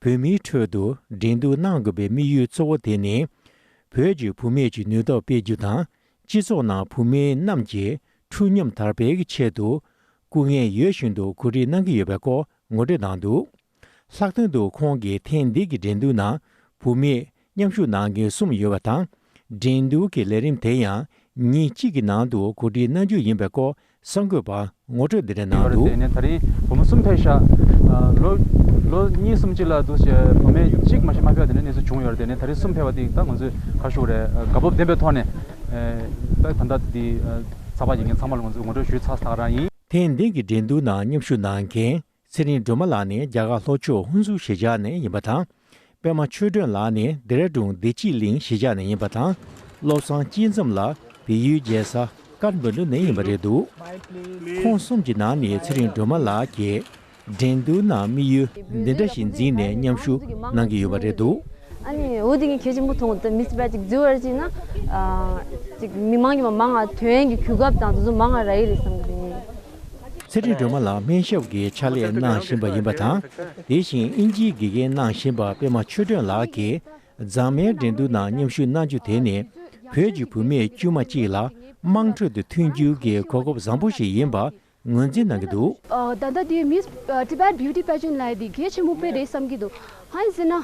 བོད་མིའི་ཁྲོད་དུ་འགྲན་བསྡུར་གནང་དགོས་པའི་དམིགས་ཡུལ་གཙོ་བོ་དེ་ནི། བོད་ཀྱི་བུད་མེད་ཀྱི་ནུས་སྟོབས་སྤེལ་རྒྱུ་དང་། སྤྱི་ཚོགས་ནང་བུད་མེད་རྣམས་ཀྱི་ཁྲོད་སྙོམས་དར་སྤེལ་གྱི་ཆེད་དུ། སྐུ་ངལ་ཡོད་བཞིན་དུ་གོ་སྒྲིག་གནང་གི་ཡོད་པའི་སྐོར་ངོ་སྤྲོད་གནང་འདུག་ལྷག་དོན་དུ་ཁོང་གིས་ཐེངས་འདི་གི་འགྲན་བསྡུར་ནང་བུད་མེད་མཉམ་ཞུགས་གནང་མཁན་གསུམ་ཡོད་པ་དང་། འགྲན་བསྡུར་གྱི་ལས་རིམ་དེ་ཡང་ཉིན་གཅིག་གི་ནང་དུ་གོ་སྒྲིག་གནང་རྒྱུ་ཡིན་པའི་སྐོར་གསར་འགོད་པར་ངོ་སྤྲོད་འདི་འདྲ་གནང་འདུག་དེ་ནས་ད་རིང་བུ་མོ་གསུམ་ཕེབས་ཤག་ལོ་ལོ་གཉིས་གསུམ་གཅིག་ལ་འདུག་བྱས་བུད་མེད་གཅིག་མ་ཤི་མ་ཕེབས་དེ་ནས་གནས་ཚུལ་བྱུང་ཡོད་རེད། དེ་ནས་ད་རིང་གསུམ་ཕེབས་པ་དེ་ད་ང་ཚོས་ག་ཞུ་རེད། དགའ་སྤོབས་ལྡན་པའི་ཐོག་ནས་ད་ད་ལྟ་འདི་ཚགས་པར་ཡིན་མཁན་ཚང་མ་ལ་ང་ཚོས་ངོ་སྤྲོད་ཞུས་ཚར་ཚར་རང་ཡིན། ཐེངས་འདི་གི་འགྲན་བསྡུར་ནང་མཉམ་ཞུགས་གནང་མཁན། ཚེ་རིང་སྒྲོལ་མ་ལགས་ནི་རྒྱ་གར་ལྷོ་ཕྱོགས་ཧུན་སུར་གཞིས་ཆགས་ནས་ཡིན་པ་དང་། པད་མ་ཆོས་སྒྲོན་ལགས་ནི་ལྡེ་ར་ལྡུན་བདེ་སྐྱིད་གླིང་གཞིས་ཆགས་ནས་ཡིན་པ་དང་། བློ་བཟང་སྐྱིད་འཛོམས་ལགས་བལ་ཡུལ་རྒྱལ་ས་ཀ་ཐ་མན་གྲུ་ནས་ཡིན་པ་རེད་འདུག་ཁོང་གསུམ་གྱི་ནང་ནས་ཚེ་རིང་སྒྲོལ་མ་ལགས་ཀྱིས་འགྲན་བསྡུར་ནང་དམིགས་ཡུལ་འདི་འདྲ་ཞིག་འཛིན་ནས་མཉམ་ཞུགས་གནང་གི་ཡོད་པ་རེད་འདུག་ཨ་ནི་འོ་དེ་ངས་གལ་ཆེན་པོ་མཐོང་། ད་མིས་བེ་ཅིག་འཛུལ་བར་ཅིག་ན་ཅིག་མི་མང་གི་མ་མང་ང་ཐོན་གྱི་གོ་སྐབས་དང་དེ་ཚོ་མང་ང་རག་གི་རེད་བསམ་གི་འདུག་ངས། ཚེ་རིང་སྒྲོལ་མ་ལགས་སྨན་ཞབས་ཀྱི་ཕྱག་ལས་གནང་བཞིན་པ་ཡིན་པ་དང་། དེ་བཞིན་དབྱིན་ཇིའི་དགེ་རྒན་གནང་བཞིན་པ་པད་མ་ཆོས་སྒྲོན་ལགས་ཀྱིས་མཛངས་མའི་འགྲན་བསྡུར་ནང་མཉམ་ཞུགས་གནང་རྒྱུ་དེ་ནི་བོད་ཀྱི་བུད་མེད་དཀྱུས་མ་གཅིག་ལ་དམངས་ཁྲོད་དུ་ཐོན་རྒྱུ་གི་གོ་སྐབས་བཟང་པོ་ཞིག་ཡིན་པ་ངོས་འཛིན་གནང་གི་འདུག་ཨ། ད་ལྟ་དེ་Miss Tibet Beauty Pageant ལབ་ཡ་དེ་གལ་ཆེན་པོ་དཔེ་རེད་བསམ་གྱི་འདུག་གང་ཡིན་ཟེར་ན།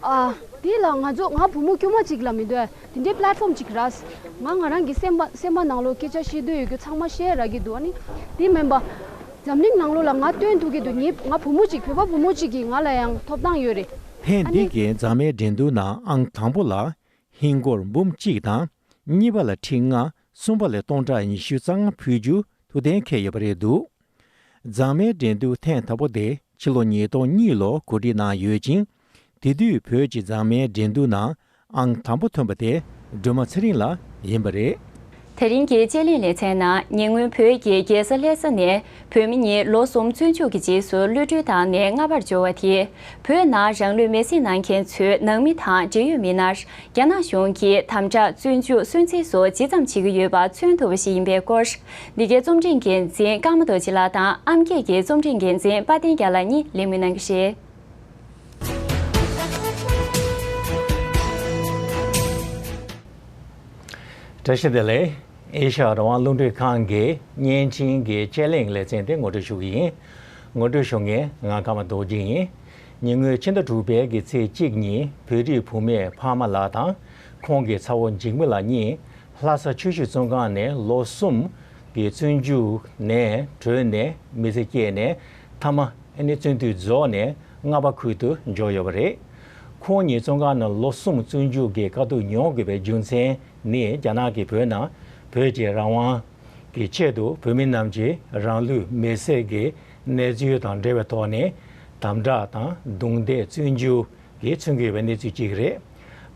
ཨ། དེ་ལ་ང་ཚོ་ང་བུ་མོ་དཀྱུས་མ་གཅིག་ལ་མི་འདུག་དེ་འདྲའི་པླེ་ཊི་ཕོམ་གཅིག་རག་ང་ང་རང་གི་སེམས་པ་སེམས་པ་ནང་ལོགས་སྐད་ཆ་བཤད་འདོད་ཡོད་རྒྱུ་ཚང་མ་བཤད་རག་གི་འདུག་ཨ་ནི་དེ་མིན་པ། འཛམ་གླིང་ནང་ལོགས་ལ་ང་སྟོན་ཐུབ་ཀྱི་འདུག་ངའི་ང་བུ་མོ་གཅིག་བོད་པ་བུ་མོ་གཅིག་གིས་ང་ལ་ཡང་ཐོབ་ཐང་ཡོད་རེད། ཐེངས་ཨ་འདི་ནི་གའི་མཛངས་མའི་འགྲན་བསྡུར་ནང་ཨང་དང་པོ་ལ་ཧིན་སྒོར་འབུམ་གཅིག་དང་། གཉིས་པ་ལ་ཁྲི་ལྔ། གསུམ་པ་ལ་སྟོང་ཕྲག་ཉི་ཤུ་རྩ་ལྔ་ཕུལ་རྒྱུ་ཐུགས་གཏན་འཁེལ་ཡོད་པ་རེད་འདུག་མཛངས་མའི་འགྲན་བསྡུར་ཐེངས་དང་པོ་དེ་ཕྱི་ལོ་ཉིས་སྟོང་གཉིས་ལོར་གོ་སྒྲིག་གནང་ཡོད་ཅིང་། དེ་དུས་བོད་ཀྱི་མཛངས་མའི་འགྲན་བསྡུར་ནང་ ཨང་དང་པོ་ཐོན་པ་དེ་སྒྲོལ་མ་ཚེ་རིང་ལགས་ཡིན་པ་རེད། དེ་རིང་གི་དཔྱད་གླེང་ལེ་ཚན་ནང་ཉེ་སྔོན་བོད་ཀྱི་རྒྱལ་ས་ལྷ་ས་ནས་བོད་མི་གཉིས་ལོ་གསུམ་བཙོན་འཇུག་གི་རྗེས་སུ་གློད་གྲོལ་བཏང་ནས་རྔ་པར་འབྱོར་བ་དེས། བོད་ནང་རང་ལུས་མེར་སྲེག་གནང་མཁན་ཚོའི་ནང་མི་དང་འབྲེལ་ཡོད་མི་སྣར་རྒྱ་ནག་གཞུང་གིས་དམ་དྲག་བཙོན་འཇུག་སུན་གཙེར་སོགས་ཇི་ཙམ་བྱེད་ཀྱི་ཡོད་པ་མཚོན་ཐུབ་པ་ཞིག་ཡིན་པའི་སྐོར། འདི་གའི་རྩོམ་སྒྲིག་འགན་འཛིན་ཀརྨ་རྡོ་རྗེ་ལགས་དང་ཨམ་སྐད་ཀྱི་རྩོམ་སྒྲིག་འགན་འཛིན་དཔལ་ལྡན་རྒྱལ་ལགས་གཉིས་ལས་མུས་གནང་གི་རེད། བཀྲ་ཤིས་བདེ་ལེགས། ཨེ་ཤ་ཡ་རང་དབང་རླུང་འཕྲིན་ཁང་གི་བརྙན་འཕྲིན་གྱི་དཔྱད་གླེང་ལེ་ཚན་དེ་ངོ་སྤྲོད་ཞུ་གི་ཡིན། ངོ་སྤྲོད་ཞུ་མཁན་ང་ཀརྨ་རྡོ་རྗེ་ཡིན། ཉེ་སྔོན་ཕྱི་ཟླ་དྲུག་པའི་གི་ཚེས་གཅིག་ཉིན་བོད་རིགས་བུད་མེད་འཕགས་མ་ལགས་དང་ཁོང་གི་ཚ་བོ་འཇིགས་མེད་ལགས་གཉིས་ལྷ་ས་ཆུ་ཤུར་བཙོན་ཁང་ནས་ལོ་གསུམ་གྱི་བཙོན་འཇུག་ནས་གྲོལ་ནས་མི་ཚེ་སྐྱེལ་ནས་མཐའ་མ། ཨ་ནི་བཙོན་དུས་རྫོགས་ནས་རྔ་པ་ཁུལ་དུ་འབྱོར་ཡོད་པ་རེད། ཁོང་ཉིད་བཙོན་ཁང་ནང་ལོ་གསུམ་བཙོན་འཇུག་གི་དཀའ་སྡུག་མྱོང་དགོས་པའི་རྒྱུ་མཚན་ནི་རྒྱ་ནག་གིས་བོད་ནང་བོད་ཀྱི་རང་དབང་གི་ཆེད་དུ་བོད་མི་རྣམས་ཀྱིས་རང་ལུས་མེར་སྲེག་གི་གནས་ཚུལ་དང་འབྲེལ་བའི་ཐོག་ནས་དམ་དྲག་དང་རྡུང་རྡེག་བཙོན་འཇུག་གིས་མཚོན་གྱི་ཡོད་པའི་གནས་ཚུལ་གཅིག་རེད།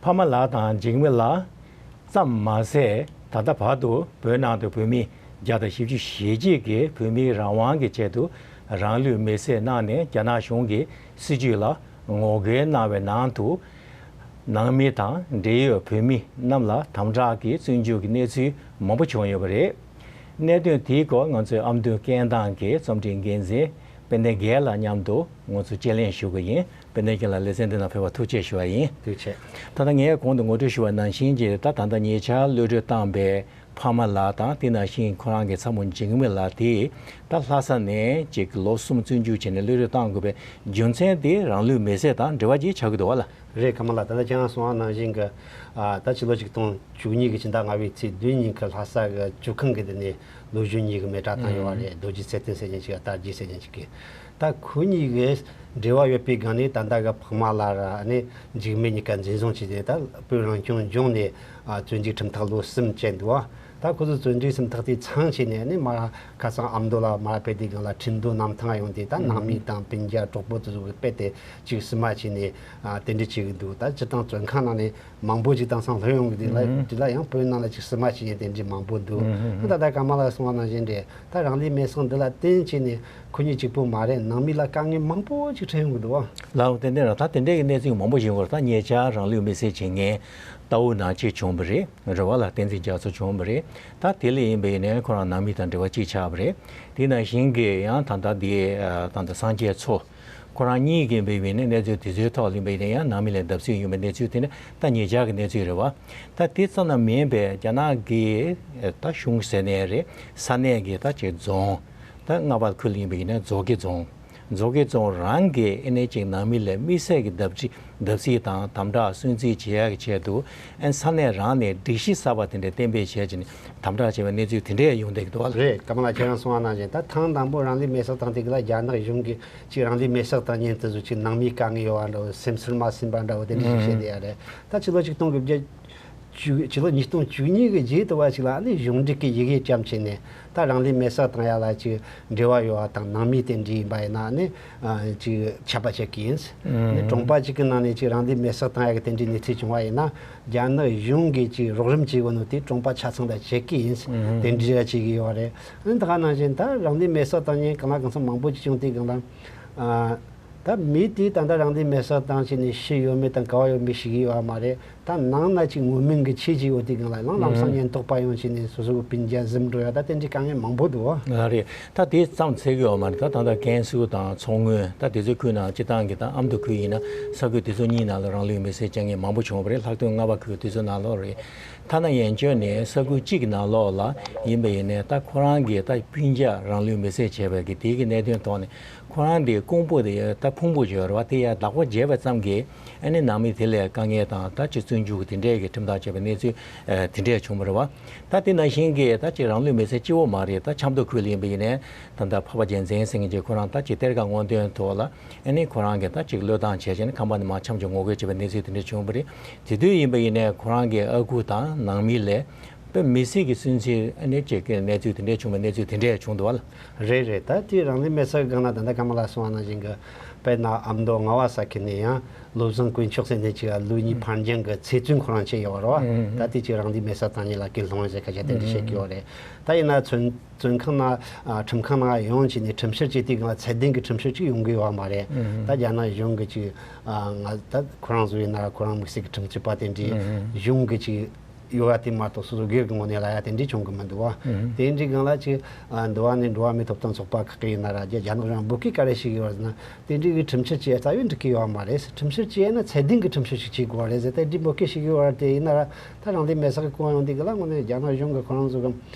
འཕགས་མ་ལགས་དང་འཇིགས་མེད་ལགས། ཙམ་མ་ཟད་ད་ལྟ་བར་དུ་བོད་ནང་དུ་བོད་མི་བརྒྱ་དང་བཞི་བཅུ་ཞེ་གཅིག་གིས་བོད་མིའི་རང་དབང་གི་ཆེད་དུ་རང་ལུས་མེར་སྲེག་གནང་ནས་རྒྱ་ནག་གཞུང་གི་སྲིད་བྱུས་ལ་ངོ་རྒོལ་གནང་བའི་ནང་དུ་ནང་མི་དང་འབྲེལ་ཡོད་བོད་མི་རྣམས་ལ་དམ་དྲག་གིས་བཙོན་འཇུག་གི་གནས་ཚུལ་མང་པོ་བྱུང་ཡོད་པ་རེད། གནད་དོན་དེའི་སྐོར་ང་ཚོའི་ཨ་མདོའི་སྐད་གདངས་ཀྱི་རྩོམ་སྒྲིག་འགན་འཛིན་དཔལ་ལྡན་རྒྱལ་ལགས་མཉམ་དུ་ང་ཚོ་དཔྱད་གླེང་ཞུ་གི་ཡིན། དཔལ་ལྡན་རྒྱལ་ལགས་ལེ་ཚན་འདི་ནང་ཕེབས་པར་ཐུགས་རྗེ་ཆེ་ཞུ་བ་ཡིན། ཐུགས་རྗེ་ཆེ། ད་ལྟ་ངས་གོང་དུ་ངོ་སྤྲོད་ཞུ་བ་ནང་བཞིན་གྱི་ད་ད་ལྟ་ཉེ་ཆར་གློད་གྲོལ་བཏང་པའི་འཕགས་མ་ལགས་དང་དེ་ནང་བཞིན་ཁོ་རང་གི་ཚ་མོ་འཇིགས་མེད་ལགས་དེ་ད་ལྷ་ས་ནས་ཅིག་ལོ་གསུམ་བཙོན་འཇུག་བྱས་ནས་གློད་གྲོལ་བཏང་དགོས་པའི་རྒྱུ་མཚན་དེ་རང་ལུས་མེར་སྲེག་དང་འབྲེལ་བ་ཅིག་ཆགས་ཀྱི་འདུག་བ་ལ། རེད། ཀརྨ་ལགས། ད་ལྟ་ཁྱེད་རང་གསུངས་པ་ནང་བཞིན་གྱི་ཨ་ད་ཕྱི་ལོ་ཆིག་སྟོང་བཅུ་གཉིས་ཀྱི་ཕྱི་ཟླ་ལྔ་པའི་ཚེས་བདུན་ཉིན་གྱི་ལྷ་ས་གི་བཅུ་ཁང་གི་དེ་ནས་ལོ་གཞོན་གཉིས་ཀྱི་མེ་སྲེག་བཏང་ཡོད་པ་རེད། རྡོ་རྗེ་ཚེ་བརྟན་ཟེར་མཁན་ཅིག་དང་རྟ་རྒྱས་ཟེར་མཁན་ཅིག་གིས། ད་ཁོ་གཉིས་ཀྱི་འབྲེལ་བ་ཡོད་པའི་སྒང་ནས་ད་ལྟ་གི་འཕགས་མ་ལགས་ར་ཨ་ནི་འཇིགས་མེད་གཉིས་ཀ་འཛིན་བཟུང་བྱས་ཏེ་ད་བོད་རང་སྐྱོང་ལྗོངས་ནས་ཨ་བཙོན་འཇུག་ཁྲིམས་ཐག་ལོ་གསུམ་བཅད་འདུག་བ། ད་ཁོ་ཚོ་བཙོན་འཇུག་ཁྲིམས་ཐག་དེ་ཚང་བྱས་ནས་ཨ་ནི་མར་ཁ་སང་ཨ་མདོ་ལ་མར་ཕེབས་དུས་སྒང་ལ་ཁྲིན་ཏུའུ་གནམ་ཐང་ཡོང་སྟེ་ད་ནང་མི་དང་སྤུན་ཀྱག་གྲོགས་པོ་དེ་ཚོ་གིས་རྦད་དེ་ཅིག་བསུ་མ་བྱས་ནས་ཨ་རྟེན་འབྲེལ་བྱེད་ཀྱི་འདུག་ད་སྤྱིར་བཏང་བཙོན་ཁང་ནང་ནས་མང་པོ་ཅིག་དེང་སང་ལྷོད་ཡོང་གི་འདུག་ལ། དེ་ལ་ཡང་བོད་ནང་ལ་ཅིག་བསུ་མ་བྱེད་ཡས་རྟེན་འབྲེལ་མང་པོ་འདུག་ད་ད་ཀརྨ་ལགས་གསུངས་པ་ནང་བཞིན་རེད། ད་རང་ལུས་མེར་སྲེག་འདི་ལ་བརྟེན་བྱས་ནས་ཁོ་གཉིས་གཅིག་པུ་མ་རེད། ནང་མི་ལ་དཀའ་ངལ་མང་པོ་ཅིག་འཕྲད་ཡོང་གི་འདུག་བ། ལགས་འོ། ཏན་ཏན་རེད། ད་དེ་འདྲའི་གི་གནས་ཚུལ་མང་པོ་ཞིག་ཡོང་གི་རེད། ད་ཉེ་ཆར་རང་ལུས་མེར་སྲེག་བྱེད་མཁན་རྟའུ་ནང་གཅིག་བྱུང་བ་རེད། རེད་བ་ལ། བསྟན་འཛིན་རྒྱ་མཚོ་བྱུང་བ་རེད། ད་དེ་ལས་ཡིན་པ་ཡིན་ནའི་ཁོ་རང་ནང་མི་དང་འབྲེལ་བ་གཅིག་ཆགས་པ་རེད། དེ་ནང་བཞིན་གྱི་ཡང་ད་ལྟ་དེ་ད་ལྟ་སངས་རྒྱས་མཚོ། ཁོ་རང་གཉིས་ཀྱི་འབད་བའི་ནི་གནས་ཚུལ་དེ་ཚོའི་ཐོག་ལ་འབད་ནི་ཡང་ནང་མི་ལ་བརྡབ་གསིག་ཡོང་བའི་གནས་ཚུལ་དེ་ནི་ད་ཉེ་ཆར་གྱི་གནས་ཚུལ་རེད་བ། ད་དེ་ཙམ་ན་མིན་པའི་རྒྱ་ནག་གི་ད་གཞུང་ཟེར་ནའི་རེད། ས་གནས་ཀྱི་ད་ཅིག་རྫོང་། ད་རྔ་པ་ཁུལ་ཡིན་པ་ཡིན་ན་མཛོ་དགེ་རྫོང་། མཛོ་དགེ་རྫོང་རང་གི་ཨེ་ནས་ཅིག་ནང་མི་ལ་དམིགས་བསལ་གྱི་བརྡབ་གསིག་བརྡབ་གསིག་དང་དམ་དྲག་སུན་གཙེར་བྱེད་ཡག་གི་ཆེད་དུ་ཨེ་ས་གནས་རང་ནས་སྒྲིག་གཞི་གསར་པ་དེ་འདྲ་གཏན་འབེབས་བྱས་ཀྱི་ནི་དམ་དྲག་བྱས་པའི་གནས་ཚུལ་དེ་འདྲས་ཡོང་བསྡད་ཀྱི་འདུག་བ། རེད། ཀརྨ་ལགས་ཁྱེད་རང་གསུངས་པ་ནང་བཞིན་ད་ཐེངས་དང་པོ་རང་ལུས་མེར་སྲེག་བཏང་དེ་ག་ལ་རྒྱ་ནག་གཞུང་གིས་ཅིག་རང་ལུས་མེར་སྲེག་བཏང་མཁན་དེ་ཚོ་ཅིག་ནང་མི་དཀའ་ངལ་ཡོད་པ་འདྲ་བོ། སེམས་ཚོར་མ་ཟིན་པ་འདྲ་བོ་དེ་འདྲ་ཞིག་བཤད་བསྡད་ཡ་རེད། ད་ཕྱི་ལོ་ཆིག་སྟོང་དགུ་བརྒྱ་བཅུ། ཕྱི་ལོ་ཉིས་སྟོང་བཅུ་གཉིས་ཀྱི་རྗེས་དུ་བ་ཞིག་ལ་ཨ་ནི་གཞུང་འབྲེལ་གྱི་ཡི་གེ་བརྐྱངས་བྱས་ནས་ད་རང་ལུས་མེར་སྲེག་བཏང་ཡ་ལ་ཅིག་འབྲེལ་བ་ཡོད་པ་དང་ནང་མི་དེ་འདྲ་ཡིན་པ་ཡིན་ན་ཨ་ནི་ཨ་ཅིག་ཆད་པ་བཅད་ཀྱི་ཡིན། ཨ་ནི་གྲོང་པ་ཅིག་གི་ནང་ནས་ཅིག་རང་ལུས་མེར་སྲེག་བཏང་ཡ་གི་དེ་འདྲའི་གནས་ཚུལ་བྱུང་བ་ཡིན་ན་རྒྱ་ནག་གཞུང་གིས་ཅིག་རོགས་རམ་བྱེད་དགོས་ནོ་དེ་གྲོང་པ་ཆ་ཚང་ལ་བྱེད་ཀྱི་ཡིན། དེ་འདྲ་བྱེད་ཀྱི་ཡོད་རེད། ཨ་ནི་ད་ག་ནང་བཞིན་ད་རང་ལུས་མེར་སྲེག་བཏང་མཁན་གང་ལ་གང་འཚམ་མང་པོ་ཅིག་བྱུང་དུས་སྒང་ལ། ཨ། ད་མི་དེ་ད་ལྟ་རང་ལུས་མེར་སྲེག་བཏང་བྱས་ནས་ཤི་ཡོད་མེད་དང་ག་བ་ཡོད་མེད་ཤེས་ཀྱི་ཡོད་པ་མ་རེད། ད་ནང་ན་ཅིག་ངོ་མིང་གི་ཆེད་ཅིག་ཡོད་དུས་སྒང་ལ་ལམ་ལམ་སང་ཉེན་རྟོག་པ་ཡོང་བྱས་ནས་སོ་སོ་གི་སྤུན་ཀྱག་གཟིམ་འགྲོ་ཡ་ད་དེ་འདྲའི་དཀའ་ངལ་མང་པོ་འདུག་ཨ། ཨ་རེད། ད་དེ་ཙམ་ཚད་ཀྱི་ཡོད་མ་རེད། ད་ད་ལྟ་ཀན་སུའུ་དང་མཚོ་སྔོན་ད་དེ་ཚོའི་ཁུལ་ནང་སྤྱིར་བཏང་གི་ད་ཨ་མདོ་ཁུལ་ཡིན་ན་ས་ཁུལ་དེ་ཚོ་གཉིས་ནང་ལ་རང་ལུས་མེར་སྲེག་བྱ་མཁན་མང་པོ་བྱུང་བ་རེད། ལྷག་དོན་རྔ་པ་ཁུལ་དེ་ཚོ་ནང་ལོགས་རེད། ཐ་ན་ཡན་ཆོད་ནས་ས་ཁུལ་གཅིག་གི་ནང་ལོགས་ལ་ཡིན་པ་ཡིན་ནའི་ད་ཁོ་རང་གི་ད་སྤུན་ཀྱག་རང་ལུས་མེར་སྲེག་བྱས་པའི་གི་དེའི་གི་གནད་དོན་ཐོག་ནས་ཁོ་རང་དེ་ཀོང་པོ་དེ་ད་ཕུང་པོ་བརྗོད་རེད་བ། དེ་ཡ་བདག་པོ་བརྗེས་པ་ཙམ་གྱིས་ཨ་ནི་ནང་མི་དེ་ལ་དཀའ་ངལ་དང་ད་ཅིག་བཙོན་འཇུག་གི་དེ་འདྲས་ཀྱི་ཁྲིམས་ཐག་བཅད་པའི་གནས་ཚུལ་དེ་འདྲས་བྱུང་བ་རེད་བ། ད་དེ་ནང་བཞིན་གྱི་ད་ཅིག་རང་ལུས་མེར་སྲེག་གཅིག་པོ་མ་རེད། ད་ཆབ་མདོ་ཁུལ་ལ་ཡིན་པ་ཡིན་ནའི་ད་ད་འཕགས་པ་རྒྱལ་མཚན་ཟེར་མཁན་ཅིག་ཁོ་རང་ད་ཅིག་གཏེར་ཁ་སྔོག་འདོན་ཐོག་ལ་ཨ་ནི་ཁོ་རང་གི་ད་ཅིག་གློད་བཏང་བྱས་བྱས་ནས་ཁང་པ་ནས་མར་འཁྱམས་བྱས་ངོ་རྒོལ་བྱས་པའི་གནས་ཚུལ་དེ་འདྲ་བྱུང་བ་རེད། དེ་དུས་ཡིན་པ་ཡིན་ནའི་ཁོ་རང་གི་ཨ་ཁུ་དང་ནང་མི་ལས་དཔེ་མི་སྲིད་ཀྱི་སུན་གཙེར་ཨ་ནི་ཅིག་གི་གནས་ཚུལ་དེ་འདྲ་བྱུང་བའི་གནས་ཚུལ་དེ་འདྲ་བྱུང་འདུག་བ་ལ། རེད་རེད། ད་དེ་རང་ལུས་མེར་སྲེག་སྒང་ལ་ད་ལྟ་ཀརྨ་ལགས་གསུངས་པ་ནང་བཞིན་གྱི་ དཔེར་ན་ཨ་མདོ་རྔ་བ་ས་ཁུལ་ནས་ཡང་བློ་བཟང་དཀོན་མཆོག་ཟེར་མཁན་ཅིག་ལ་ལུགས་གཉིས་ཕར་འགྱངས་ཀྱི་ཚེ་བཙོན་ཁོ་རང་བྱས་ཡོད་རེད་བ། ད་དེ་ཅིག་རང་ལུས་མེར་སྲེག་བཏང་མཁན་ལ་སྐུལ་སློང་ཟེར་སྐད་ཆ་དེ་འདྲ་བཤད་ཀྱི་ཡོད་རེད། ད་ཡིན་ན་བཙོན་བཙོན་ཁང་ནང་ཨ་ཁྲིམས་ཁང་ནང་ཡོང་བྱས་ནས་ཁྲིམས་བཤེར་བྱེད་དུས་སྒང་ལ་ཚད་ལྡན་གྱི་ཁྲིམས་བཤེར་ཅིག་ཡོང་གི་ཡོད་མ་རེད། ད་རྒྱ་ནག་གཞུང་གི་ཅིག་ཨ་ང་ད་ཁོ་རང་ཚོ་ཡིན་ན་ཁོ་རང་དམིགས་བསལ་གྱི་ཁྲིམས་རྩོད་པ་དེ་འདྲའི་གཞུང་གི་ཅིག་ཡོད་ཡ་དེ་མ་གཏོགས་སོ་སོ་སྒེར་གྱི་ངོས་ནས་ལབ་ཡ་དེ་འདྲའི་བྱུང་གི་མི་འདུག་བ། དེ་འདྲའི་སྒང་ལ་ཅིག་ཨ་འདི་བ་ནས་འགྲོ་བ་མིའི་ཐོབ་ཐང་ཚོགས་པ་ཁག་གི་ཡིན་ན་ར་རྒྱ་རྒྱ་ནག་གཞུང་འབོད་སྐུལ་ག་རེ་ཞིག་ཡོད་ཟེར་ན། དེ་འདྲའི་གི་ཁྲིམས་བཤེར་བྱེད་ཡ་རྩ་བའི་འགྲིག་གི་ཡོད་མ་རེད། ཁྲིམས་བཤེར་བྱེད་ཡ་ན་ཚད་ལྡན་གྱི་ཁྲིམས་བཤེར་ཞིག་བྱེད་དགོས་པ་རེད་ཟེར་ཏེ་འདི་འབོད་སྐུལ་ཞིག་ཡོད་ར། དེ་ཡིན་ན་ར་ད་རང་ལུས་མེར་སྲེག་གི་སྐོར་ཡོང་དུས་གི་ལ་དངོས་གནས་རྒྱ་ནག་གཞུང་གི་ཁོ་རང་ཚོ་གི་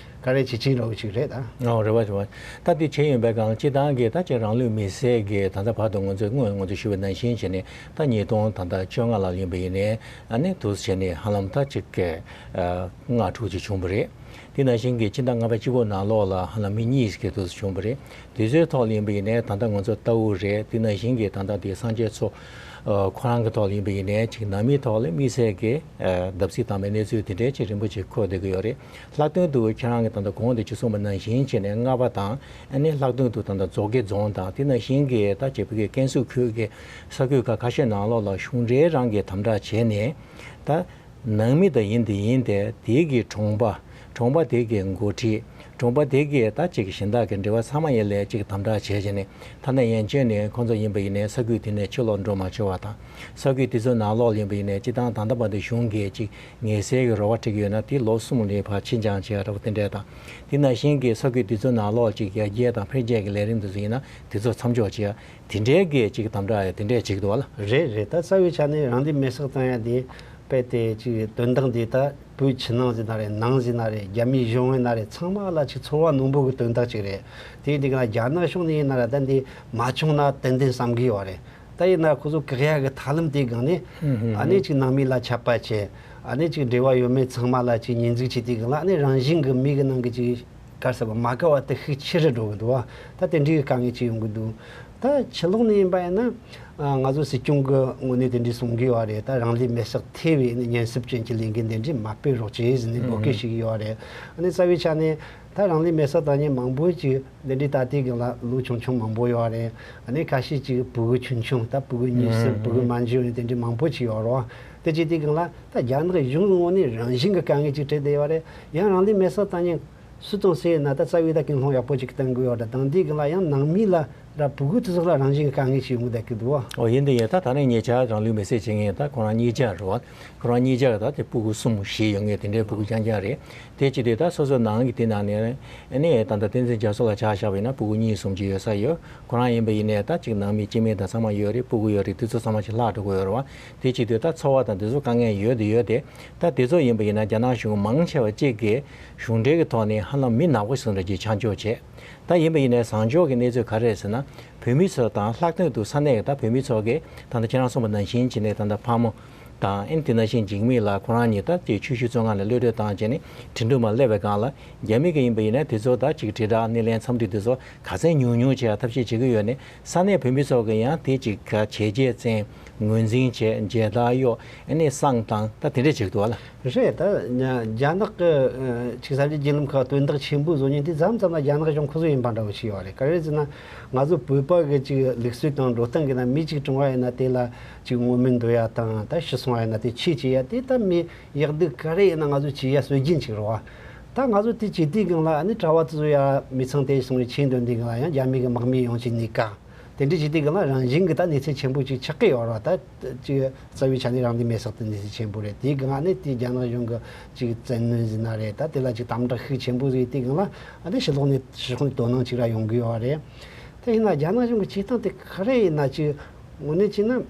ག་རེ་བྱེད་ཀྱིན་རོགས་ཅིག་རེད་ད། ཨོ་རེད་བ་རེད་བ། ད་དེ་བྱས་ཡོད་པའི་སྒང་སྤྱི་བཏང་གི་ད་ཅིག་རང་ལུས་མེར་སྲེག་གི་ད་ལྟ་བར་དུ་ང་ཚོས་སྔོན་ང་ཚོས་ཞུས་པ་ནང་བཞིན་བྱས་ནས་ད་ཉིས་སྟོང་ད་ལྟ་བཅོ་ལྔ་ལ་ཡིན་པ་ཡིན་ནའི་ཨ་ནི་དུས་བྱས་ནས་ཧ་ལམ་ད་ཅིག་གི་ཨ་ལྔ་དྲུག་ཅིག་བྱུང་བ་རེད། དེ་ནང་བཞིན་གྱི་ཕྱི་ཟླ་ལྔ་པ་གཅིག་པོ་ནང་ལོགས་ལ་ཧ་ལམ་མི་གཉིས་ཀྱི་དུས་སུ་བྱུང་བ་རེད། དུས་ཚོད་ཐོག་ལ་ཡིན་པ་ཡིན་ནའི་ད་ལྟ་ང་ཚོ་ལྟ་བུ་རེད། དེ་ནང་བཞིན་གྱི་ད་ལྟ་དེ་སངས་རྒྱས་མཚོ་ཁོ་རང་གི་ཐོག་ལ་ཡིན་པ་ཡིན་ནའི་ཅིག་ནང་མིའི་ཐོག་ལ་དམིགས་བསལ་གྱི་བརྡབ་གསིག་བཏང་བའི་གནས་ཚུལ་དེ་འདྲའི་ཅིག་རིམ་པ་ཅིག་འཁོར་བསྡད་ཀྱི་ཡོད་རེད། ལྷག་དོན་དུ་ཁྱེད་རང་གི་ད་ལྟ་གོང་དུ་ཅིག་གསུངས་པ་ནང་བཞིན་བྱས་ནས་ལྔ་པ་དང་ཨ་ནི་ལྷག་དོན་དུ་ད་ལྟ་མཛོག་དགེ་རྫོང་དང་དེ་ནང་བཞིན་གྱི་ད་ཅིག་བོད་ཀྱི་ཀན་སུའུ་ཁུལ་གྱི་ས་ཁུལ་ཁག་ཁ་ཤས་ནང་ལོགས་ལ་གཞུང་འབྲེལ་རང་གིས་དམ་དྲག་བྱས་ནས་ད། ནང་མི་དང་ཡིན་དེ་ཡིན་ཏེ་དེའི་གི་གྲོང་པ། གྲོང་པ་དེ་གི་འགོ་ཁྲིད། གྲོང་པ་དེ་གི་ད་ཅིག་གཞན་དག་གི་འབྲེལ་བ་ཚང་མ་ཡན་ལས་ཅིག་དམ་དྲག་བྱས་བྱས་ནས་ཐ་ན་ཡན་ཆད་ནས་ཁོང་ཚོ་ཡིན་པ་ཡིན་ནའི་ས་ཁུལ་དེ་ནས་ཕྱིར་ལོག་འགྲོ་མ་བཅུག་པ་དང་། ས་ཁུལ་དེ་ཚོའི་ནང་ལོགས་ཡིན་པ་ཡིན་ནའི་སྤྱི་བཏང་ད་ལྟ་བར་དུ་གཞུང་གིས་ཅིག་ངལ་སེལ་གྱི་རོགས་པ་སྤྲད་ཀྱི་ཡོད་ན་དེ་ལོ་གསུམ་ལས་ཕར་ཕྱིར་འགྱངས་བྱས་ཡ་འདྲ་བོ་དེ་འདྲས་དང་། དེ་ནང་བཞིན་གྱི་ས་ཁུལ་དེ་ཚོའི་ནང་ལོགས་ཅིག་ཡར་རྒྱས་དང་འཕེལ་རྒྱས་ཀྱི་ལས་རིམ་དེ་ཚོ་ཡིན་ན་དེ་ཚོ་མཚམས་འཇོག་བྱས་ཡ་དེ་འདྲས་ཀྱི་ཅིག་དམ་དྲག་ཡ་དེ་འདྲས་བྱེད་ཀྱི་འདུག་བ་ལ། རེད་རེད། ད་རྩ་བའི་ཆ་ནས་རང་ལུས་མེར་སྲེག་བཏང་ཡ་དེ། དཔེ་དེ་ཅིག་དོན་དག་འདི་ད་བོད་ཕྱི་ནང་ཟེར་ན་རེད། ནང་ཟེར་ན་རེད། རྒྱ་མིའི་གཞུང་ཡིན་ན་རེད། ཚང་མ་ལ་ཅིག་ཚོར་བ་རྣོན་པོ་གི་དོན་དག་ཅིག་རེད། དེ་ཡིན་དུས་ཀྱང་རྒྱ་ནག་གཞུང་ནས་ཡིན་ན་ར་ད་འདི་མ་བྱུང་ན་ཏན་ཏན་བསམ་གི་ཡོད་རེད། ད་ཡིན་ན་ཁོ་ཚོ་བཀག་ཡ་གི་ཐབས་ལམ་དེའི་སྒང་ནས་ཨ་ནི་ཅིག་ནང་མི་ལ་ཆད་པ་བྱས། ཨ་ནི་ཅིག་འབྲེལ་བ་ཡོད་མེད་ཚང་མ་ལ་ཅིག་ཉེས་འཛུགས་བྱས་དུས་སྒང་ལ་ཨ་ནི་རང་བཞིན་གི་མི་གི་ནང་གི་ཅིག་ག་རེ་ཟེར་བ་མ་དགའ་བ་དེ་ཤུགས་ཆེ་རུ་འགྲོ་གི་འདུག་བ། ད་དེ་འདྲའི་དཀའ་ངལ་ཅིག་ཡོང་གི་འདུག་ད་ཕྱི་ལོགས་ནས་ཡིན་པ་ཡིན་ན། ཨ། ང་ཚོ་སྲིད་སྐྱོང་གི་ངོས་ནས་དེ་འདྲའི་གསུང་གི་ཡོད་རེད། ད་རང་ལུས་མེར་སྲེག་ཐེབས་པའི་ཉེན་སྲིད་ཅན་གྱི་ལས་འགུལ་འདི་འདྲའི་མ་སྤེལ་རོགས་བྱེད་ཟེར་ནས་འབོད་སྐུལ་ཞུ་གི་ཡོད་རེད། ཨ་ནི་རྩ་བའི་ཆ་ནས་ད་རང་ལུས་མེར་སྲེག་བཏང་མཁན་མང་པོ་ཅིག་འདི་འདྲའི་ད་ལྟའི་སྒང་ལ་ལོ་ཆུང་ཆུང་མང་པོ་ཡོད་རེད། ཨ་ནི་ཁ་ཤས་ཅིག་ཕྲུ་གུ་ཆུང་ཆུང་ད་ཕྲུ་གུ་གཉིས་ཙམ་ཕྲུ་གུ་མ་འཇོན་ནས་དེ་འདྲའི་མང་པོ་ཅིག་ཡོད་རེད། དེ་བྱེད་དུས་སྒང་ལ་ད་རྒྱ་ནག་གཞུང་གི་ངོས་ནས་རང་བཞིན་གྱི་དཀའ་ངལ་ཅིག་འཕྲད་བསྡད་ཡོད་རེད། ཡང་རང་ལུས་མེར་སྲེག་བཏང་མཁན་སུ་དང་སུ་ཡིན་ན་ད་རྩ་བའི་ད་ཀུན་སློང་ཡག་པོ་ཅིག་གཏོང་དགོས་ཡོད་རེད། དང་དེའི་སྒང་ལ་ཡང་ནང་མི་ལ་ར་ཕྲུ་གུ་དེ་ཚོ་ལ་རང་བཞིན་གྱི་དཀའ་ངལ་ཞིག་ཡོང་གི་བསྡད་ཀྱི་འདུག་བ། ཨོ་ཡིན་དེ་ཡིན། ད་ད་རིང་ཉེ་ཆར་རང་ལུས་མེར་སྲེག་བྱེད་མཁན་ད་ཁོ་རང་གཉིས་ཆ་རེད་བ། ཁོ་རང་གཉིས་ཆ་ད་དེ་ཕྲུ་གུ་གསུམ་བཞི་ཡོད་མཁན་དེ་འདྲའི་ཕྲུ་གུ་རྐྱང་རྐྱང་རེད། དེ་བྱེད་དུས་ད་སོ་སོའི་ནང་གི་དེ་ནང་ནས་ཨ་ནི་ད་ལྟ་བསྟན་འཛིན་རྒྱ་མཚོ་ལ་ཆ་བཞག་པ་ཡིན་ན་ཕྲུ་གུ་གཉིས་གསུམ་ཅིག་ཡོད་ས་ཡོད། ཁོ་རང་ཡིན་པ་ཡིན་ནའི་ད་ཅིག་ནང་མི་སྐྱེ་དམན་དང་ཚང་མ་ཡོད་རེད། ཕྲུ་གུ་ཡོད་རེད། དེ་ཚོ་ཚང་མ་ཅིག་བརླག་འགྲོ་གི་ཡོད་རེད་བ། དེ་བྱེད་དུས་ད་འཚོ་བ་དང་དེ་ཚོ་དཀའ་ངལ་ཡོད་དེ་ཡོད་དེ། ད་དེ་ཚོ་ཡིན་པ་ཡིན་ན་རྒྱ་ནག་གཞུང་མང་ཆེ་བ་གཅིག་གིས་གཞུང་འབྲེལ་གྱི་ཐོག་ནས་ཧ་ལམ་མི་ནག་པོ་ཞིག་འདྲ་ཅིག་ཆ་འཇོག་བྱས། ད་ཡིན་པ་ཡིན་ནའི་བཟང་ཕྱོགས་ཀྱི་གནས་ཚུལ་ག་རེ་རེད་ཟེར་ན། བོད་མི་ཚོ་དང་ལྷག་དོན་དུ་ས་གནས་ཀྱི་ད་བོད་མི་ཚོ་གིས་ད་ལྟ་ཁྱེད་རང་གསུངས་པ་ནང་བཞིན་བྱས་ནས་ད་ལྟ་ཕ་མ་དང་ཨེ་ནི་དེ་ནང་བཞིན་འཇིགས་མེད་ལགས་ཁོ་རང་ཉིད་ད་དེ་ཆུ་ཤུར་བཙོན་ཁང་ནས་གློད་གྲོལ་བཏང་བྱས་ནས་དྲིན་དྲུང་མ་སླེབས་པའི་སྒང་ལ་རྒྱ་མི་གིས་ཡིན་པ་ཡིན་ན་དེ་ཚོ་ད་ཅིག་དྲིལ་བསྒྲགས་སྣེ་ལེན་འཚམས་འདྲི་དེ་ཚོ་ག་ཚད་ཉུང་ཉུང་བྱེད་ཡ་ཐབས་ཤེས་བྱེད་ཀྱི་ཡོད་ནས་ས་གནས་བོད་མི་ཚོ་གིས་ཡང་དེ་ཅིག་ག་བྱས་རྗེས་བཙན། ངོས་འཛིན་བྱས། མཇལ་དར་གཡོགས། ཨ་ནི་བསང་བཏང་། ད་དེ་འདྲས་བྱེད་ཀྱི་འདུག་བ་ལ། རེད། ད་ཉ་རྒྱ་ནག་གི་ཨ་ཅིག་གསར་བརྗེ་བརྒྱུད་ལམ་ཁག་དོན་དག་ཆེན་པོ་བཟོ་མཁན་དེ་མཚམས་མཚམས་ལ་རྒྱ་ནག་གཞུང་ཁོ་ཚོ་ཡིན་པ་འདྲ་བོ་ཞིག་ཡོད་རེད། ག་རེ་ཟེར་ན་ང་ཚོ་བོད་པ་གི་ཅིག་ལུགས་སྲོལ་དང་འགྲོ་སྟངས་ཀྱི་ནང་མི་ཅིག་གྲོངས་པ་ཡིན་ན་དེ་ལ་ཅིག་བསྔོ་སྨོན་འདོན་ཡ་དང་ད་ཤི་སོང་བ་ཡིན་ན་དེ་ཆོས་བྱེད་ཡ་དེ་ད་མི་ཡག་སྡུག་ག་རེ་ཡིན་ན་ང་ཚོ་བྱེད་ཡ་སྲོལ་རྒྱུན་ཅིག་རེད་བ། ད་ང་ཚོ་དེ་བྱེད་དུས་སྒང་ལ་ཨ་ནི་གྲྭ་བ་དེ་ཚོ་ཡ་མི་ཚང་དེ་སོང་ནས་ཆོས་འདོན་དུས་སྒང་ལ་ཡང་རྒྱ་མི་གི་དམག་མི་ཡོང་ཅིག་ནི་ཀ་དེ་འདྲ་བྱེད་དུས་སྒང་ལ་རང་བཞིན་གྱི་ད་གནས་ཚུལ་ཆེན་པོ་ཅིག་ཆགས་ཀྱི་ཡོད་རེད་བ། ད་ཅིག་རྩ་བའི་ཆ་ནས་རང་ལུས་མེར་སྲེག་དེ་གནས་ཚུལ་ཆེན་པོ་རེད། དེའི་སྒང་ཨ་ནི་དེ་རྒྱ་ནག་གཞུང་གི་ཅིག་བཙན་གནོན་ཟེར་ན་རེད། ད་དེ་ལ་ཅིག་དམ་དྲག་ཤུགས་ཆེན་པོ་བཟོས་དུས་སྒང་ལ་ཨ་ནི་ཕྱི་ལོགས་ནས་ཕྱི་ལོགས་ནས་དོ་སྣང་ཅིག་ར་ཡོང་གི་ཡོད་རེད། དེ་ཡིན་ན་རྒྱ་ནག་གཞུང་གི་བྱེད་སྟངས་དེ་ག་རེ་ཡིན་ན་ཅིག་དངོས་གནས་བྱས་ན།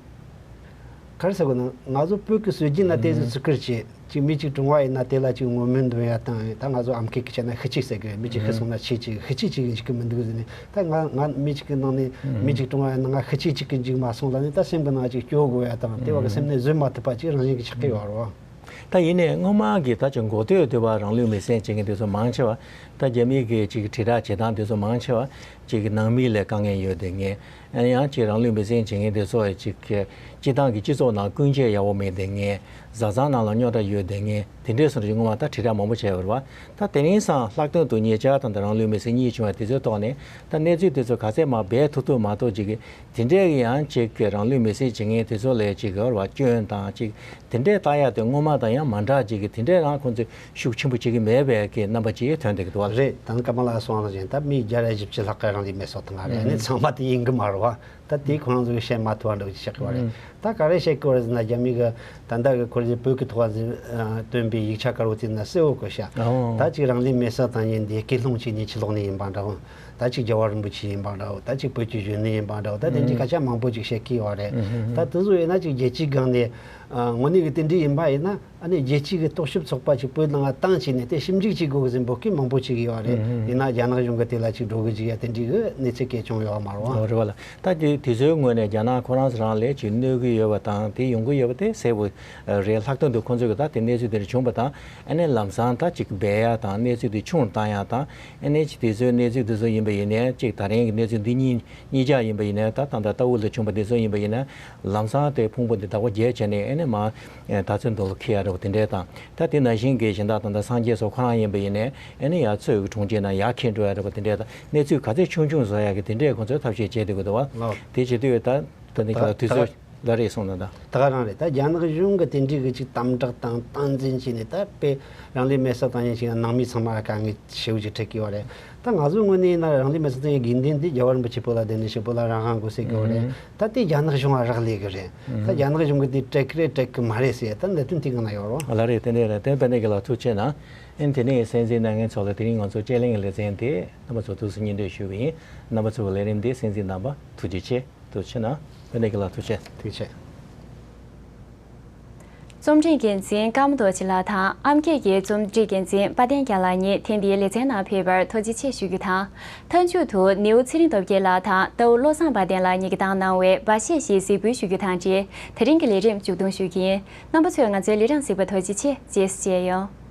ག་རེ་ཟེར་དགོས་ན་ང་ཚོ་བོད་ཀྱི་སྲོལ་རྒྱུན་ལ་དེ་ཚོ་བརྩི་བཀུར་བྱེད། ཅིག་མི་གཅིག་གྲོངས་པ་ཡིན་ན་དེ་ལ་ཅིག་བསྔོ་སྨོན་འདོན་ཡ་དང་ད་ང་ཚོ་ཨམ་སྐད་ཀྱི་བྱས་ན་ཤི་གཅིག་ཟེར་གི་རེད། མི་གཅིག་ཤི་སོང་ན་ཆོས་གཅིག་ཤི་གཅིག་གཅིག་གི་འཇིགས་ཀྱི་མི་འདུག་ཟེར་ནས་ད་ང་ང་མི་གཅིག་གི་ནང་ནས་མི་གཅིག་གྲོངས་པ་ཡིན་ན་ང་ཤི་གཅིག་གཅིག་གི་འཇིགས་མ་སོང་ལབ་ནས་ད་སེམས་ཀྱི་ནང་ཅིག་སྐྱོ་དགོས་ཡ་དང་དེ་བ་གི་སེམས་ནས་བཟོད་མ་ཐུབ་པ་ཅིག་རང་བཞིན་གྱི་ཆགས་ཀྱི་ཡོད་རེད་བ། ད་ཡིན་ནའི་སྔོན་མ་གི་ད་ཅིག་འགོ་སྟོད་དུ་བ་རང་ལུས་མེར་སྲེག་བྱེད་མཁན་དེ་ཚོ་མང་ཆེ་བ་ ད་རྒྱ་མི་གི་ཅིག་དྲིལ་བསྒྲགས་བྱེད་སྟངས་དེ་ཚོ་མང་ཆེ་བ་ཅིག་ནང་མི་ལ་དཀའ་ངལ་ཡོད་བསྡད་མཁན། ཨ་ནི་ཡང་ཅིག་རང་ལུས་མེར་སྲེག་བྱེད་མཁན་དེ་ཚོ་ཅིག་སྤྱི་བཏང་གི་སྤྱི་ཚོགས་ནང་ཀུན་སྤྱོད་ཡག་པོ་མེད་བསྡད་མཁན། བཟའ་ཚང་ནང་ལ་རྙོག་དྲ་ཡོད་བསྡད་མཁན་དེ་འདྲའི་སོང་ཅིག་སྔོན་མ་ད་དྲིལ་བསྒྲགས་མང་པོ་བྱས་ཡོད་རེད་བ། ད་དེ་རིང་སང་ལྷག་དོན་དུ་ཉེ་ཆར་དང་ད་རང་ལུས་མེར་སྲེག་གཉིས་བྱུང་བ་དེ་ཚོའི་ཐོག་ནས་ད་གནས་ཚུལ་དེ་ཚོ་ག་ཚད་མར་སྦས་ཐུབ་ཐུབ་མ་ཐུབ་ཅིག་གི་དེ་འདྲའི་གི་ཡང་ཅིག་གི་རང་ལུས་མེར་སྲེག་བྱེད་མཁན་དེ་ཚོ་ལ་ཅིག་གི་བར་བ་སྐྱོན་དང་ཅིག་དེ་འདྲའི་ལྟ་ཡག་དེ་སྔོན་མ་དང་ཡང་མ་འདྲ་ཅིག་གི་དེ་འདྲའི་རང་ཁོང་ཚོས་ཤུགས་ཆེན་པོ་བྱེད་ཀྱི་མེད་པའི་གི་རྣམ་པ་ཅིག་ཐོན་བསྡད་ཀྱི་འདུག་བ། རེད། ད་ཀ་མ་ལ་སོང་ལ་ཅན་ད་མི་བརྒྱ་རེ་བཞི་བཅུ་ལྷག་གི་རང་ལུས་མེར་སྲེག་བཏང་བ་རེད། ཨ་ནི་ཚང་མ་དེ་ཡིན་གི་མ་རེད་བ། ད་དེ་ཁོ་རང་ཚོས་བཤད་མ་ཐུབ་པ་འདྲ་བོ་ཅིག་ཆགས་ཀྱི་བ་རེད། ད་ག་རེ་བཤད་ཀྱི་བ་རེད་ཟེར་ན། རྒྱ་མི་གི་ད་ལྟ་གི་ཁོར་ཚོས་བོད་ཀྱི་ཐོག་ལ་བཏོན་པའི་ཡིག་ཆ་དཀར་པོ་དེ་ན་གསལ་བོ་བཀོད་ཤག་ཨོ། ད་ཅིག་རང་ལུས་མེར་སྲེག་བཏང་མཁན་དེ་སྐུ་རླུང་ཅིག་ནས་ཕྱི་ལོགས་ནས་ཡིན་པ་འདྲ་བོ། ད་ཅིག་རྒྱལ་བ་རིན་པོ་ཆེ་ཡིན་པ་འདྲ་བོ། ད་ཅིག་བོད་ཀྱི་གཞོན་ནུ་ཡིན་པ་འདྲ་བོ། ད་དེ་འདྲའི་སྐད་ཆ་མང་པོ་ཅིག་བཤད་ཀྱི་ཡོད་རེད། ད་དེ་ཚོ་ཡིན་ན་ཅིག་རྒྱལ་སྤྱིའི་སྒང་ནས་དངོས་གནས་ཀྱི་དེ་འདྲའི་ཡིན་པ་ཡིན་ན། ཨ་ནི་རྒྱལ་སྤྱིའི་གི་རྟོག་ཞིབ་ཚོགས་པ་ཅིག་བོད་ནང་ལ་བཏང་བྱས་ནས་དེ་ཞིབ་འཇུག་བྱེད་དགོས་ཀྱི་ཟེར་འབོད་སྐུལ་མང་པོ་བྱེད་ཀྱི་ཡོད་རེད། ཡིན་ན་རྒྱ་ནག་གཞུང་གི་དེ་ལ་ཅིག་འགྲོ་གི་ཅིག་ཡ་དེ་འདྲའི་གི་གནས་ཚུལ་གལ་བྱུང་ཡོད་མ་རེད་བ། རེད་བ་ལ། ད་དེ་དེ་ཚོའི་ངོས་ནས་རྒྱ་ནག་ཁོ་རང་ཚོ་རང་ལ་ཅིག་གནོད་ཀྱི་ཡོད་པ་དང་དེ་ཡོང་གི་ཡོད་པ་དེ་གསལ་པོ་རེད། ལྷག་དོན་དུ་ཁོང་ཚོས་གི་ད་དེ་གནས་ཚུལ་དེ་འདྲ་བྱུང་བ་དང་། ཨ་ནི་ལམ་སང་ད་ཅིག་སྦས་ཡ་དང་གནས་ཚུལ་དེ་ཆུང་རུ་བཏང་ཡ་དང་། ཨ་ནི་ཅིག་དེ་ཚོའི་གནས་ཚུལ་དེ་ཚོ་ཡིན་པ་ཡིན་ནའི་ཅིག་ད་རིང་གི་གནས་ཚུལ་འདི་གཉིས་གཉིས་ཆ་ཡིན་པ་ཡིན་ནའི། ད་ད་ལྟ་ལྟ་བུ་ལ་བྱུང་བ་དེ་ཚོ་ཡིན་པ་ཡིན་ནའི་ལམ་སང་དེ་ཕུང་པོ་འདི་བདག་པོ་རྒྱལ་བྱས་ནས་ཨ་ནི་མ་ད་ཚོད་མདོ་ལ་ཁེལ་ཡ་འདྲ་བོ་དེ་འདྲའི་དང་། ད་དེ་ནང་བཞིན་གྱི་གཞན་དག་ད་ལྟ་སངས་རྒྱས་སོགས་ཁོ་རང་ཡིན་པ་ཡིན་ནའི་ཨ་ནི་ཡར་ཚོས་ཀྱི་གྲོང་ཁྱེར་ནང་ཡར་འཁྱེར་འགྲོ་ཡ་འདྲ་བོ་དེ་འདྲའི་དང་། གནས་ཚུལ་ག་ཚད་ཆུང་ཆུང་བཟོ་ཡ་གི་དེ་འདྲའི་ཁོང་ཚོས་ཐབས་ཤེས་བྱས་བསྡད་ཀྱི་འདུག་བ། ལགས། དེ་བྱེད་དུས་ད་ད་ནི་ད་ག་ལ་དུས་ད་ཚོད་ལ་རེད་སོང་ན་ད། ད་ག་རང་རེད། ད་རྒྱ་ནག་གཞུང་གི་དེ་འདྲའི་གི་ཅིག་དམ་དྲག་དང་སྟངས་འཛིན་བྱས་ནས་ད་དཔེ་རང་ལུས་མེར་སྲེག་བཏང་མཁན་ཅིག་ནང་མི་ཚང་མ་དཀའ་ངལ་ཞེ་པོ་ཅིག་འཕྲད་ཀྱི་ཡོད་རེད། ད་ང་ཚོའི་ངོས་ནས་ཡིན་ན་རང་ལུས་མེར་སྲེག་བཏང་མཁན་དགེ་འདུན་དེ་རྒྱལ་བ་རིན་པོ་ཆེ་བོད་ལ་བསྡད་ནས་ཞེ་བོད་ལ་རང་དབང་དགོས་ཟེར་གྱི་ཡོད་རེད། ད་དེ་རྒྱ་ནག་གཞུང་ལ་རག་ལས་གི་རེད། ད་རྒྱ་ནག་གཞུང་གི་དེ་སྤྲད་གི་རེད་སྤྲད་གི་མ་རེད་ཟེར་ད་གནད་དོན་དེ་གང་ན་ཡོད་རོ། ལ་རེད། དེ་འདྲ་རེད། དེ་དཔལ་ལྡན་རྒན་ལགས་ཐུགས་རྗེ་གནང་། ཨེ་དེ་ནས་གསན་གཟིགས་གནང་མཁན་ཚོ་ལ་དེ་རིང་ང་ཚོ་དཔྱད་གླེང་གི་ལེ་ཚན་དེ་རྣམ་པ་ཚོ་ཐུགས་སུ་སྙན་སྒྲོན་ཞུས་པ་ཡིན། རྣམ་པ་ཚོ་གི་ལས་རིམ་འདི་གསན་གཟིགས་གནང་བ་ཐུགས་རྗེ་ཆེ། ཐུགས་རྗེ་གནང་། དཔལ་ལྡན་རྒན་ལགས་ཐུགས་རྗེ། ཐུགས་རྗེ་ཆེ། རྩོམ་སྒྲིག་འགན་འཛིན་ཀརྨ་རྡོ་རྗེ་ལགས་དང་ཨམ་སྐད་ཀྱི་རྩོམ་སྒྲིག་འགན་འཛིན་དཔལ་ལྡན་རྒྱལ་ལགས་གཉིས་ཐེངས་འདིའི་ལེ་ཚན་ནང་ཕེབས་པར་ཐུགས་རྗེ་ཆེ་ཞུ་རྒྱུ་དང་། མཐའ་མཇུག་ཏུ་ནེའུ་ཚེ་རིང་སྟོབས་རྒྱལ་ལགས་དང་རྟའུ་བློ་བཟང་དཔལ་ལྡན་ལགས་གཉིས་ཀྱིས་བཏང་གནང་བའི་སྦ་བཞེད་ཞིག་གཟིགས་འབུལ་ཞུ་རྒྱུ་དང་འབྲེལ་དེ་རིང་གི་ལས་རིམ་མཇུག་སྡོམ་ཞུ་རྒྱུ་ཡིན། རྣམ་པ་ཚོས་ང་ཚོའི་ལས་རིམ་གཟིགས་པར་ཐུགས་རྗེ་ཆེ། རྗེས་སུ་མཇལ་ཡོང་།